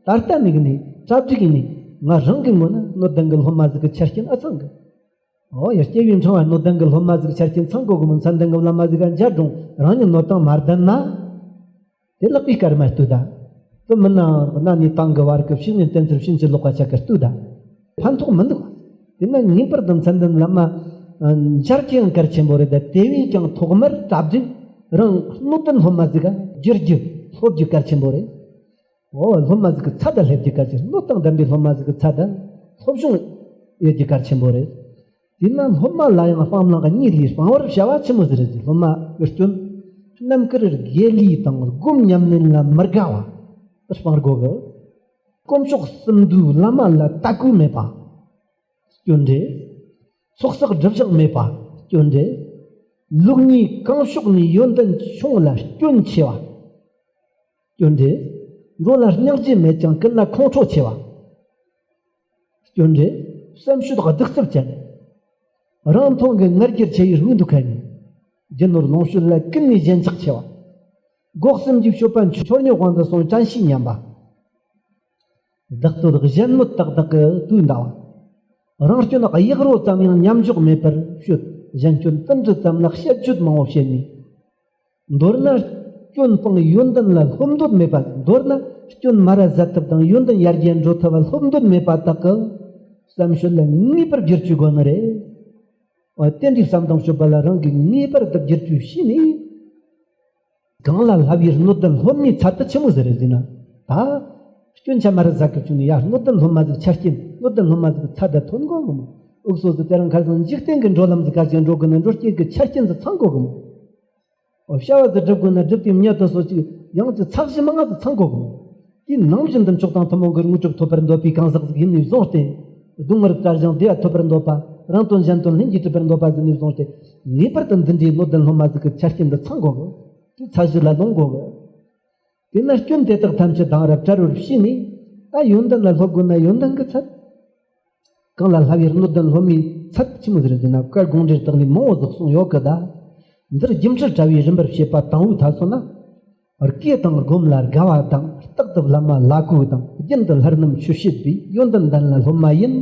ད་ལྟ་ནས་ནི་གྲ་སྒྲིག་ནས་ང་རང་གི་ངོས་ན་སྣོད་ལྡན་གྱི་སློབ་མ་ཟིག་གི་ཆ་རྐྱེན་ཨ་ཚང་གི། ཨོ་ཡ་སྐྱེ་བའི་འཕྲེང་བ་སྣོད་ལྡན་གྱི་སློབ་མ་ཟིག་ཆ་རྐྱེན་ཚང་དགོས་གི་མོ། མཚན་ལྡན་གྱི་བླ་མ་ཟིག་ག་མཇལ་རུང་རང་ཉིད་སྣོད་དང་མ་ལྡན་ན། དེ་ལག་པའི་སྐར་མ་ལྟོས་ད། དེ་མིན་ན་གནའ་ནས་དེང་གི་བར་གྱི་བཤེས་གཉེན་བསྟེན་ཚུལ་བྱིན་གྱིས་རློབ་པ་ཆ་ག་ལྟོས་ད། ཕན་ཐོགས་མི་འདུག་དེས་ན་ངེས་པར་དུ་མཚན་ལྡན་བླ་མ་མཇལ་རྒྱུ་ཡང་གལ་ཆེན་པོ་རེད། ད་དེ་བས་ཀྱང་ཐོག་མར་གྲ་སྒྲིག་རང་སྣོད་ལྡན་སློབ་མ་ཟིག་ག་བསྒྱུར་རྒྱུ་སློབ་རྒྱུ་གལ་ཆེན་པོ་རེད། འོ་སློབ་མ་ཟིག་གི་ཚད་ད་སླེབས་རྒྱུ་གལ་ཆེ། སྣོད་དང་ལྡན་པའི་སློབ་མ་ཟིག་གི་ཚད་ད་སློབ་སྦྱོང་ཡོད་རྒྱུ་གལ་ཆེན་པོ་རེད། དེས་ན་སློབ་མ་ལ་ཡང་སྤང་བླང་གི་གཉིས་ལས་སྤང་བར་བྱ་བ་ཆི་མོ་ཟིག་རེད་ཟེར། སློབ་མ་གི་སྐྱོན། རྣམ་དཀར་དགེ་ལས་དང་སྒོམ་ཉམས་ལེན་ལ་མི་དགའ་བ་དེ་སྤང་དགོས་གི། དཀོན་མཆོག་གསུམ་འདུས་བླ་མ་ལ་དད་གུས་མེད་པ་སྐྱོན་རེད། ཚོགས་བསགས་སྒྲིབ་སྦྱང་མེད་པ་སྐྱོན་རེད། ལུགས་གཉིས་གང་ཕྱོགས་ནས་ཡོན་ཏན་ཆུང་ལ་སྐྱོན་ཆེ་བ་སྐྱོན་རེད། འགྲོ་ལ་སྙིང་རྗེ་མེད་ཀྱང་ཀུན་ལ་ཁོང་ཁྲོ་ཆེ་བ་སྐྱོན་རེད། བསམ་སྤྱོད་གདུག་རྩུབ་ཅན། རང་མཐོང་གི་ངར་རྒྱལ་ཆེ་བའི་རྔུལ་འདུག་ཁ་ནས། རྒྱུ་ནོར་ལོངས་སྤྱོད་ལ་ཀུན་ནས་ཞེན་ཆགས་ཆེ་བ། འགོག་སེམས་ཀྱི་སྤྱོད་པ་འཆོལ་ཉོག་དབང་དུ་སོང་དྲན་ཤེས་ཉམས་པ། བདག་བསྟོད་གཞན་སྨོད་ཏག་ཏག་གི་དུས་འདའ་བ། རང་སྐྱོན་གཡག་རོ་ཙམ་ཡང་མཉམ་འཇོག་མེད་པར་སྤྱོད། གཞན་སྐྱོན་ཏིལ་འབྲུ་ཙམ་ལ་དཔྱད་བརྗོད་མང་བོ་བྱེད་ནས། མདོར་ན་སྐྱོན་སྤངས་ཡོན་ཏན་ལ་སློབ་འདོད་མེད་པ། མདོར་ན་སྐྱོན་མར་ར་ཟད་ཐུབ་དང་ཡོན་ཏན་ཡར་རྒྱས་འགྲོ་ཐུབ་པ་སློབ་འདོད་མེད་པ་དག་གི་བསམ་སྤྱོད་ལ་ངེས་པར་བསྒྱུར་བཅོས་དགོས་ནི་རེད། འོ་དེ་འདྲའི་བསམ་དང་སྤྱོད་པ་ལ་རང་གིས་ངེས་པར་དུ་བསྒྱུར་བཅོས་བྱས་ནས། གང་ལ་བསླབ་པའི་སྣོད་ལྡན་སློབ་མའི་ཚད་དུ་ཆི་མོ་ཟིག་རེད་ཟེར་ན། ད་སྐྱོན་ཆ་མར་ར་ཟད་གི་བྱུང་ནས་ཡ་སྣོད་ལྡན་སློབ་མ་ཟིག་ཆ་རྐྱེན་སྣོད་ལྡན་སློབ་མ་ཟིག་ཚད་དུ་ཐོན་དགོས་གི་མོ། འུག་སོ་ཟིག་དེ་རིང་ཁ་སང་འཇིག་རྟེན་གྱི་འགྲོ་ལམ་ཟིག་ག་ཅིག་འགྲོ་དགོས་ན་འགྲོ་སྐྱེལ་གྱི་ཆ་རྐྱེན་ཟིག་ཚང་དགོས་གི་མོ། འོ་བྱ་བ་ཟིག་སྒྲུབ་དགོས་ན་སྒྲུབ་དུས་མྱི་དེ་ཚོ་ཅིག་ཡང་ཅིག་ཚད་གཞི་མང་ང་ཟིག་ཚང་དགོས་གི་མོ། དེའི་ནང་བཞིན་དུ་མཆོག་དང་ཐུན་མོང་གི་དངོས་གྲུབ་ཐོབ་པར་འདོད་པའི་གང་ཟག་ཟིག་ཡིན་ནས་བཟུང་སྟེ། སྡུག་བསྔལ་བྲལ་ཞིང་བདེ་བ་ཐོབ་པར་འདོད་པ། རང་དོན་གཞན་དོན་ལྷུན་གྱིས་གྲུབ་པར་འདོད་པ་ཟིག་ནས་བཟུང་སྟེ། ངེས་པར་དུ་འདི་འདྲའི་སྣོད་ལྡན་སློབ་མ་ཟིག་གི་ཆ་རྐྱེན་འདི་ཚང་དགོས་གི། དེ་ཚད་གཞི་ལ་ལོངས་དགོས་གི། དེས་ན་སྐྱོན་དེ་དག་ཐམས་ཅད་དང་རབ་བྲལ་བར་ཤེས་ནས། ད་ཡོན་ཏན་ལ་སློབ་དགོས་ན་ཡོན་ཏན་གྱི་ཚད། གང་ལ་བསླབ་པའི་སྣོད་ལྡན་སློབ་མའི་ཚད་ཆི་མོ་ཟིག་རེད་ཟེར་ན། བཀའ་དགོངས་འགྲེལ་དག་ལས་མང་བོ་ཟིག་གསུངས་ཡོད་གི། ད་འདིར་སྒྱུ་འཕྲུལ་དྲ་བའི་རིམ་པར་བཤད་པ་དང་པོའི་ཐད་སོང་ན། བསྐྱེད་དང་སྒོམ་ལ་དགའ་བ་དང་། རྟག་ཏུ་བླ་མ་ལ་གུས་དང་། རྒྱུན་དུ་ལྷ་རྣམས་མཆོད་བྱེད་པའི། ཡོན་ཏན་ལྡན་ལ་སློབ་མ་ཡིན།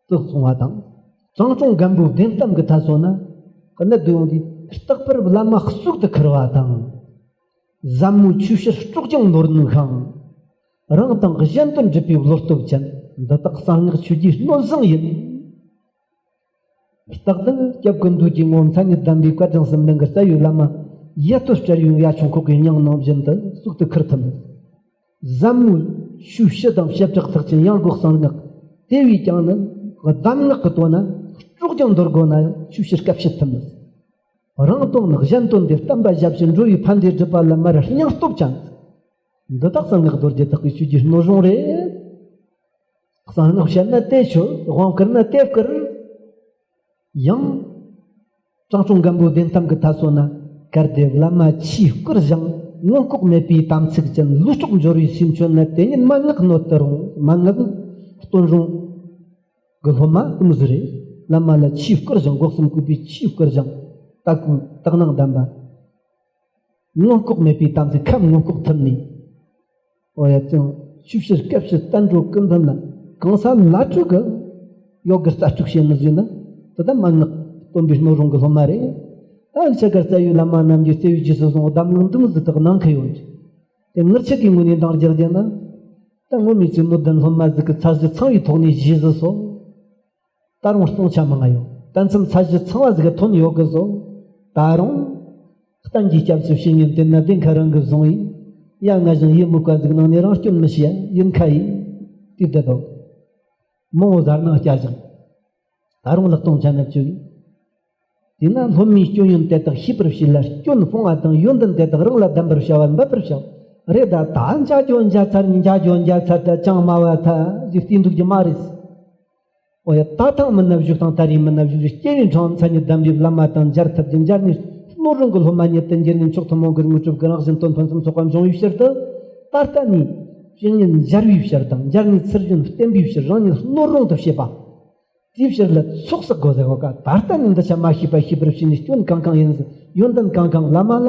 དུ་གསུངས་པ་དང་། དྲང་སྲོང་སྒམ་པོའི་བདེན་གཏམ་གྱི་ཐད་སོང་ན། གནད་དུ་ཡོང་དུས། རྟག་པར་བླ་མ་གཙུག་ཏུ་ཁུར་བ་དང་། ཟབ་མོའི་ཆོས་ཕྱིར་སྲོག་ཀྱང་ནོར་ནུས་ཤིང་། རང་དང་གཞན་དོན་སྒྲུབ་པའི་བློ་སྟོབས་ཅན། འདི་དག་གསང་སྔགས་ཆོས་ཀྱི་སྣོད་བཟང་ཡིན། རྟག་ཏུ་སྐྱབས་ཀུན་འདུས་ཀྱི་ངོ་བོ་མཚན་ཉིད་ལྡན་པའི་བཀའ་དྲིན་གསུམ་ལྡན་གྱི་རྩ་བའི་བླ་མ་ཡ་ཏོ་སྤྲེལ་ཡུལ་ཡ་ཆུང་ཁོག་གི་སྙིང་ནང་བཞིན་དུ་གཙུག་ཏུ་ཁུར་ཐུབ་མོད། ཟབ་མོའི་ཆོས་ཕྱི་དང་བྱེ་བྲག་ཐེག་ཆེན་ཡང་སྒོས་གསང་སྔགས། དེ་བས་ཀྱང་ནི་གདམས་ངག་གི་དོན་ན་སྲོག་ཀྱང་འདོར་དགོས་ན་ཡང་ཆོས་ཕྱིར་སྐད་ཕྱིར་ཐུབ་མོད། རང་དོན་ནི་གཞན་དོན་ཏེ། བསྟན་པ་ཞབས་ཕྱི་འགྲོ་བའི་ཕན་བདེ་སྒྲུབ་པ་ལ་མར་སྙིང་སྟོབས་ཅན། འདི་དག་གསང་སྔགས་རྡོ་རྗེ་ཐེག་པའི་ཆོས་ཀྱི་སྣོད་རུང་རེད། གསང་སྔགས་བཤད་ན་དེ་ཆོས། དབང་བསྐུར་ན་དེ་བསྐུར། ཡང་། དྲང་སྲོང་སྒམ་པོ་བདེན་གཏམ་གྱི་མཐའ་སོ་ན། གལ་ཏེ་བླ་མ་ཆོས་བསྐུར་ཞིང་། མངོན་ལྐོག་མེད་པའི་དམ་ཚིག་ཅན། ལུས་སྲོག་འབྱོར་བའི་ཕྱིར་མཆོད་ན། དེ་ཉིད་མན་ངག་སྣོད་དུ་རུང་། མན་ངག་སྟོན་རུང་གི་སློབ་མ་དེ་མོ་ཟིག་རེད། བླ་མ་ལ་ཆོས་བསྐུར་ཞིང་། སྒོ་གསུམ་གུས་པས་ཆོས་བསྐུར་ཞིང་། དད་གུས་དག་སྣང་ལྡན་པ། མངོན་ལྐོག་མེད་པའི་དམ་ཚིག་ཁམས་མངོན་ལྐོག་ཐུབ་ནས། འོ་ཡ། ཅང་ཆོས་ཕྱིར་སྐད་ཕྱིར་བསྟན་འགྲོ་ཀུན་ཕན་ལ། གང་ཟག་ལ་སྤྲོད་གི་ཡོད་གི་རྩ་སྤྲུག་བྱེད་མི་བཟོད་ན། དེ་ད་མན་ངག་སྟོན་པའི་སྣོད་རུང་གི་སློབ་མ་རེད། ད་ཆ་ག་རྩ་བའི་བླ་མ་རྣམས་ཀྱི་བརྩེ་བའི་རྗེས་སུ་བཟུང་། གདམས་ངག་འདི་མོ་ཟིག་དག་གནང་གི་ཡོད་རེད། དེ་ངེད་ཆོ་གི་ངོས་ནས་འདང་རྒྱག་རྒྱུ་ན། ད་ངོ་མ་ཅིག་སྣོད་ལྡན་སློབ་མ་ཟིག་གི་ཚད་གཞི་ཚང་བའི་ཐོག་ནས་བཞེས་ཟིག་སོ། ད་རུང་སྟོང་ཆ་མང་ང་ཡོད། ད་མཚམས་ཚད་གཞི་ཚང་བ་ཟིག་གི་ཐོན་ཡོད་གི་བཟོ། ད་རུང་། གཏན་གྱི་སྐྱབས་སུ་བྱེད་ཉིན་དེ་ན་བདེན་ཁ་རང་གི་བཟུང་ཡིན། ཡ་ང་བཞིན་ཡིད་མུག་པ་ཟིག་ནང་ནས་རང་སྐྱོན་མི་ཤེས་ཡིན་ཁ་ཡིན། དེ་བསྡད་དོ། མང་བོ་ཟ་སྣང་སྐྱ་ཞིང་། ད་རུང་ལག་སྟོང་ཆ་ན་བཅུག་ཡིན། དེས་ན་སློབ་མའི་སྐྱོན་ཡོན་དེ་དག་ཤེས་པར་བྱས་ལ། སྐྱོན་སྤོང་བ་དང་ཡོན་ཏན་དེ་དག་རང་ལ་ལྡན་པར་བྱ་བ་འབད་པར་བྱའོ། རེད་ད། ད་འཇའ་གྱོ་འཇའ་ཚར་ནི། འཇའ་གྱོ་འཇའ་ཚར་ད་ཅང་སྨྲ་བ་ཐ་ཟིག་བལྟས་འདུག་རྒྱུ་མ་རེད། འོ་ཡ། ད་ཐང་མི་ན་བཞུགས་དང་། ད་རེས་མི་ན་བཞུགས་རེད། སྐྱེ་བའི་འཕྲང་མཚན་ཉིད་ལྡན་པའི་བླ་མ་དང་མཇལ་ཐུབ་རྒྱུ། མཇལ་ནས་སྣོད་རུང་གི་སློབ་མ་ཉིད་དུ་འགྱུར་ནས། མཆོག་ཐུན་མོང་གི་དངོས་གྲུབ་ཀྱི་རང་བཞིན་དོན་ཕུན་སུམ་ཚོགས་པ་འབྱུང་བའི་ཕྱིར་དུ། ད་ལྟ་ནས་བཤེས་གཉེན་མཇལ་བའི་ཕྱིར་དང་། མཇལ་ནས་ཚུལ་བཞིན་བསྟེན་པའི་ཕྱིར། རང་ཉིད་སྣོད་རུང་དུ་བྱེད་པ། དེའི་ཕྱིར་ལ་ཚོགས་བསགས་དགོས་ཟེར་བ་ཀ། ད་ལྟ་ནས་འདི་ཆ་མ་ཤེས་པ་ཤེས་པར་བྱས་ནས། སྐྱོན་གང་གང་ཡིན་ཟེར། ཡོན་ཏན་གང་གང་། བླ་མ་ལ་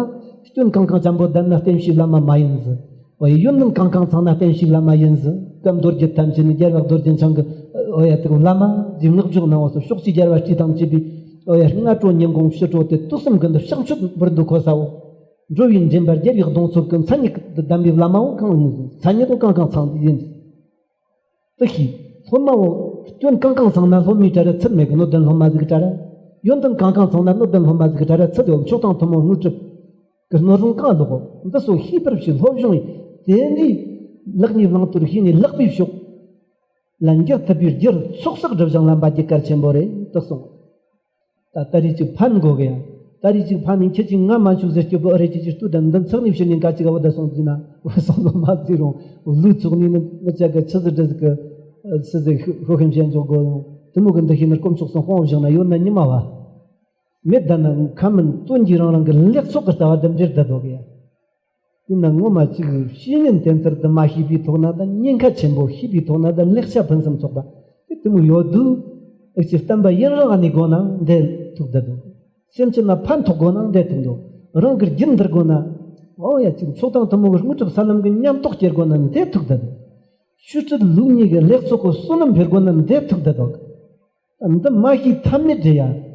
སྐྱོན་གང་གང་ཅན་པོ་ལྡན་ན་བསྟེན་བྱའི་བླ་མ་མ་ཡིན་ཟེར། འོ་ཡ། ཡོན་ཏན་གང་གང་ཚང་ན་བསྟེན་བྱའི་བླ་མ་ཡིན་ཟེར། སྐབས་མདོ་རྒྱུད་ཐམས་ཅད་ནས་རྒྱལ་བ་རྡོ་རྗེ་འཆང་གི། འོ་ཡ། དེ་བླ་མ་ཟེར་བསྔགས་བརྗོད་གནང་བ་སོགས་ཕྱོགས་བཅུའི་རྒྱལ་བ་སྲས་དང་བཅས་པའི། འོ་ཡ། སྔ་དྲོ་ཉིན་གུང་ཕྱི་དྲོ་དེ་དུས་གསུམ་ཀུན་ཏུ་ཕྱག་མཆོད་འབུལ་འདུག་གོ་ས་འོ། འགྲོ་བའི་འདྲེན་པ་རྒྱལ་བའི་གདུང་འཚོབ་ཀྱི་མཚན་ཉིད་ལྡན་པའི་བླ་མ་འོ་གང་ཡིན་ཟེར། མཚན་ཉིད་འོ་གང་གང་ཚང་ཡིན་ཟེར། དེ་ཤེས། སློབ་མ་བོ་སྐྱོན་གང་གང་ཚང་ན་སློབ་མའི་གྲལ་ར་ཚུད་མེད་གི། སྣོད་ལྡན་སློབ་མ་ཟིག་གི་གྲལ་ར། ཡོན་ཏན་གང་གང་ཚང་ན་སྣོད་ལྡན་སློབ་མ་ཟིག་གི་གྲལ་ར་ཚུད་ཡོད། མཆོག་དང་ཐུན་མོང་དངོས་གྲུབ་ཀྱི་སྣོད་རུང་གང་ལོག་འདི་སོ་ཤེས་པར་བྱས། སློབ་སྦྱོང་ཡིན། དེ་འདྲའི་ལེགས་ཉེས་བླང་དོར་ཤེས་ནས་ལེགས་པའི་ཕྱོགས་ལ་འགྱུར་ཐུབ་པའི་རྒྱུར་ཚོགས་བསགས་སྒྲིབ་སྦྱང་ལ་འབད་རྒྱུ་གལ་ཆེན་པོ་རེད་དུ་གསུངས། ད་ད་རེས་ཅིག་ཕན་དགོས་གི་ཡ། ད་རེས་ཅིག་ཕན་ནི་ཁྱེད་ཀྱིས་ང་མ་འཆུག་ཟེར་སྐྱོ་པོ་ཨ་རེ་ཅིག་ཅིག་ལྟོས་དང་། འདི་ཚགས་ནས་ཕྱིར་ནས་འགའ་ཅིག་ག་བ་ད་སོང་ཟིན་ན་བ་སོང་ལོ་མ་བརྩིས་རུང་ལུས་ཚོགས་ནས་ནི་ངི་ཅག་གི་ཆི་ཟིག་འདྲ་ཟིག་གི་སི་ཟིག་ཤོ་ཤེམ་ཤེམ་ཅོག་དགོས་ཡོང་དེ་མོ་གི་འདི་ཤེས་ན་དཀོན་མཆོག་གསུམ་དཔང་བཞག་ན་ཡོད་ན་ཉི་མ་བ་མེད། ད་ན་ཁ་མིན་དོན་གྱིས་རང་རང་གི་ལེགས་ཚོགས་ཀྱི་རྩ་བ་དེ་འབྲེལ་ད་དོ་གི་ཡ། དེས་ན་ངོ་མ་གཅིག་བཤེས་གཉེན་བསྟེན་ཚུལ་དུ་མ་ཤེས་པའི་ཐོག་ན་ད། ཉེན་ཁ་ཆེན་པོ་ཤེས་པའི་ཐོག་ན་ད། ལེགས་ཆ་ཕུན་སུམ་ཚོགས་པ་དེ་དེ་མོ་ཡོད་དུས། ཨེ་ཅི་བསྟན་པ་ཡུན་རིང་ནས་དགོས་ན་འདི་ཐུག་ད་དོ། སེམས་ཅན་ལ་ཕན་ཐོགས་དགོས་ན་འདི་ཐུག་དོ། རང་གི་རྒྱུད་འདིར་དགོས་ན། འོ་ཡ། ཅིག་མཆོག་དང་ཐུན་མོང་གི་དངོས་གྲུབ་ས་ལམ་གྱི་ཉམས་རྟོགས་སྐྱེ་དགོས་ན་འདི་ཐུག་ད་དོ། ཆོས་སྲིད་ལུགས་གཉིས་ཀྱི་ལེགས་ཚོགས་ཀྱི་བསོད་ནམས་འཕེལ་དགོས་ན་འདི་ཐུག་ད་དོ། འདི་མ་ཤེས་ཐབས་མེད་རེད་ཡ།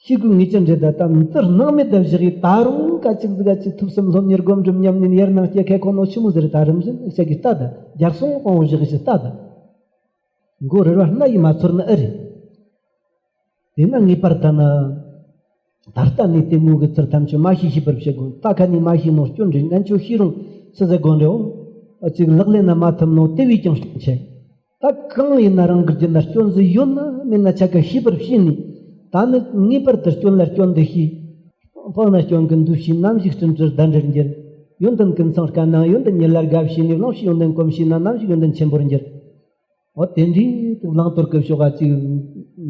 ཤེས་དགོས་ངེས་ཅན་རེད། ད་ད་འདི་སྣང་མེད་དུ་བཞག་གི་ད་རུང་ག་ཅིག་ཟིག་ག་ཅིག་ཐུགས་བསམ་སློབ་གཉེར་སྒོམ་སྒྲུབ་ཉམས་ལེན་ཡར་ནང་སྐྱེ་ཁེ་ཁོ་ནོ་ཆི་མོ་ཟེར། ད་རིམ་བཞིན་ཤ་གི་ལྟ་ད་རྒྱལ་སོང་དབང་བོ་བཞག་གི་ལྟ་ད། མགོ་རིལ་བ་སྣ་ཡིས་མ་ཚོར་ནི་ཨེ་རེད། དེས་ན་ངེས་པར་ད་ནི་ད་ལྟ་ནས་དེ་མོ་གི་ཚུལ་ཐམས་ཅད་མ་ཤེས་ཤེས་པར་བྱེད་དགོས། ད་ཁ་ནས་མ་ཤེས་ནོ་སྐྱོན་རེད། ངན་ཆོས་ཤེས་རུང་ཆི་ཟེར་དགོས་འདྲེའོ། ཅིག་ལག་ལེན་ན་མ་ཐུབ་ནོ་དེ་བས་ཀྱང་སྐྱོན་ཆེ། ད་གང་ཡིན་ན་རང་གི་རྒྱུད་ན་སྐྱོན་ཟིག་ཡོད་ན་མེད་ན་ཆ་ག་ཤེས་པར་བྱས་ནས། ད་ནི་ངེས་པར་དུ་སྐྱོན་ལ་སྐྱོན་འདི་ཤེས། སྤངས་ན་སྐྱོན་གྱི་འདུ་ཤེས་ནམ་ཞིག་བསྐྲུན་དུ་གདན་འདྲེར་འགྱུར། ཡོན་ཏན་ཀུན་ཚང་དཀའ་ན་ཡོན་ཏན་ཉིད་ལ་དགའ་བྱས་ནས། བླང་བྱའི་ཡོན་ཏན་གོམས་བྱས་ན་ནམ་ཞིག་ཡོན་ཏན་ཆེན་པོར་འགྱུར། འོ་དེ་འདྲའི་བླང་དོར་གྱི་ཕྱོགས་ཀ་ཅིག་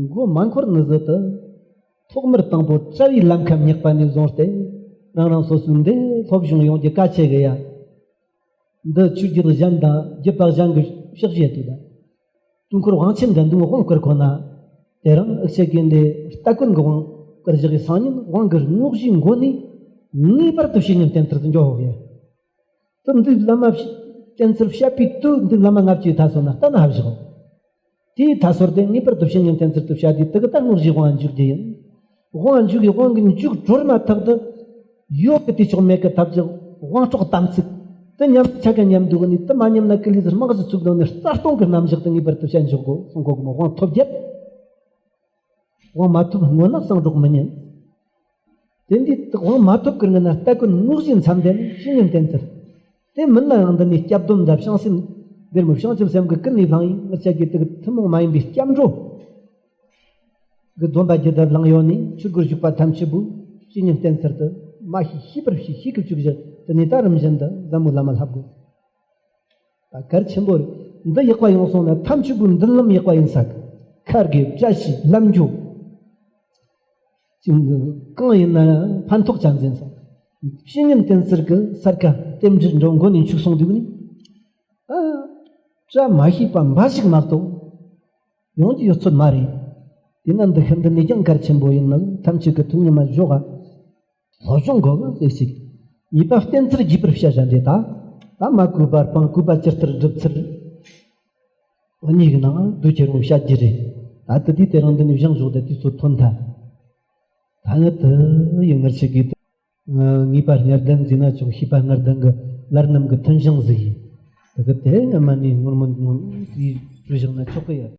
མགོ་མ་འཁོར་ནི་ཟིག་ཏུ། ཐོག་མར་དང་པོ་རྩ་བའི་ལམ་ཁ་སྙེག་པ་ནས་བཟུང་སྟེ། རང་རང་སོ་སོའི་འདི་སློབ་སྦྱོང་ཡོང་རྒྱུ་གལ་ཆེ་གི་ཡ། འདི་ཆོས་བརྒྱུད་གཞན་དང་བརྒྱུད་པ་གཞན་གྱི་ཕྱག་བཞེས་དུ་དང་། དུས་འཁོར་དབང་ཆེན་འདྲ་འདུག་དབང་བསྐུར་ཁོ་ན། དེ་རིང་ཨུ་ཆེ་གེ་འདི་སྟ་གོན་གྱི་དབང་བསྐུར་བཞག་གི་སང་ཉིན་དབང་གི་དངོས་གཞིའི་མགོ་ནས་ངེས་པར་དུ་བཤེས་གཉེན་བསྟེན་ཚུལ་དུ་འཇོག་ཡོད་གི། དུ་འདི་བླ་མ་བཤེས་བསྟེན་ཚུལ་བཤད་པའི་དུས་འདི་བླ་མ་ལྔ་བཅུའི་མཐའ་སོར་ན་ལྟ་ན་ཧ་བཞག་དེའི་མཐའ་སོར་དེ་ངེས་པར་དུ་བཤེས་གཉེན་བསྟེན་ཚུལ་དུ་བཤད་དུས་དུ་གི་ད་དངོས་གཞིའི་དབང་འཇུག་རྒྱུ་ཡིན། དབང་འཇུག་གི་དབང་གི་འཇུག་གྲོལ་མ་ཐག་ཏུ་ཡོད་ཀྱི་དེ་ཆོག་མེད་ཀྱི་ཐབས་ཀྱི་དབང་གྲོགས་དམ་ཚིག་དེ་ཉམས་ཆ་ག་ཉམས་འདུག་ནི་དེ་མ་ཉམས་ན་ཀི་ལི་ཟེར་དམག་གཞི་ཚུགས་དང་ནི་རྩ་སྟོང་གི་རྣམ་གཞག་དེ་ངེས་པར་དུ་བཤད་འཇོག་དགོས་གསུང་གོ་གི་མོ། དབང་ཐོབ་རྒྱབ། དབང་མ་ཐོབ་སྔོན་ན་གསང་སྒྲོག་མི་ཉན། དེ་འདི་དབང་མ་ཐོབ་ཀྱི་སྔོན་ན་ལྟ་ཀུན་དངོས་གཞིའི་མཚམས་ལྡན་བཤེས་གཉེན་བསྟེན་ཚུལ། དེ་མིན་ན་ཡང་འདི་ནས་སྐྱབས་སྡོམ་དང་བྱང་སེམས་འདིར་མི་བྱང་ཆུབ་སེམས་ཀྱི་ཀུན་ནས་བསླངས་ཡིན། ངེད་ཅག་གིས་དེ་གི་ཐུན་མོང་མ་ཡིན་པའི་སྐྱབས་འགྲོ་གི་སྡོམ་པ་རྒྱུད་དུ་བླངས་ཡོད་ནས་ཆོས་སྒོར་ཞུགས་པ་ཐམས་ཅད་པོས་བཤེས་གཉེན་བསྟེན་ཚུལ་དུ་མ་ཤེས་ཤེས་པར་བྱས། ཤེས་ཀྱི་བཅུག་བཞག་དེ་ནས་ད་རིམ་བཞིན་དུ་ཟབ་མོ་བླ་མ་ལྷབ་དགོས། ད་གལ་ཆེན་པོ་རེད། འདི་ཡག་པ་ཡོང་སོང་ན་ཐམས་ཅད་པོའི་མདུན་ལམ་ཡག་པ་ཡིན་ས་གི། ཁ་དགེ་བཀྲ་ཤིས་ལམ་འགྱོ། ཅིང་གང་ཡིན་ན་ཕན་ཐོགས་ཅན་ཟིན་ས། བཤེས་གཉེན་བསྟེན་ཚུལ་གི་སར་ཀ་རྟེན་འབྲེལ་འགྲོ་མགོ་ནས་འཆུག་སོང་འདུག་ནི། ཨ། བཀྲ་མ་ཤིས་པ་འབའ་ཞིག་མ་གཏོགས་ཡོང་རྒྱུ་ཡོད་ཚོད་མ་རེད། དེས་ན་འདི་ཤིན་ཏུ་ནས་ཀྱང་གལ་ཆེན་པོ་ཡིན་ནོ། ཐམས་ཅད་ཀྱི་ཐུགས་ཉམས་མ་འཇོག་ག་སློབ་སྦྱོང་དགོས་གི་ཟེར་ཞིག་གཉིས་པ་བསྟེན་ཚུལ་རྒྱས་པར་བཤད་བཞག་འདི་ད། ད་མ་གུས་པ་སྤང་། གུས་པ་ཇི་ལྟར་སྒྲུབ་ཚུལ། འོ་གཉིས་ཀྱི་ནང་དུ་ཁྱེར་འོང་བཤད་རྒྱུ་རེད། ད་དེ་དུས་དེ་རིང་འདི་ནས་བཞེངས་བཞག་དེ་དུས་ཚོད་ཐོན་ཐལ། ད་ནི་དེ་ཡི་ངར་ཆེ་གི་ངེས་པ་ལྔ་ལྡན་ཟེར་ན་ཆོག་ཤེས་པ་ལྔ་ལྡན་གི་ལར་རྣམས་ཀྱི་མཐུན་བྱང་ཟིག་ཡིན། དེ་གི་དེ་སྔ་མ་ནས་ངོར་མོ་ངོ་དེའི་བྲུ་བཞག་ན་ཆོག་གི་ཡ།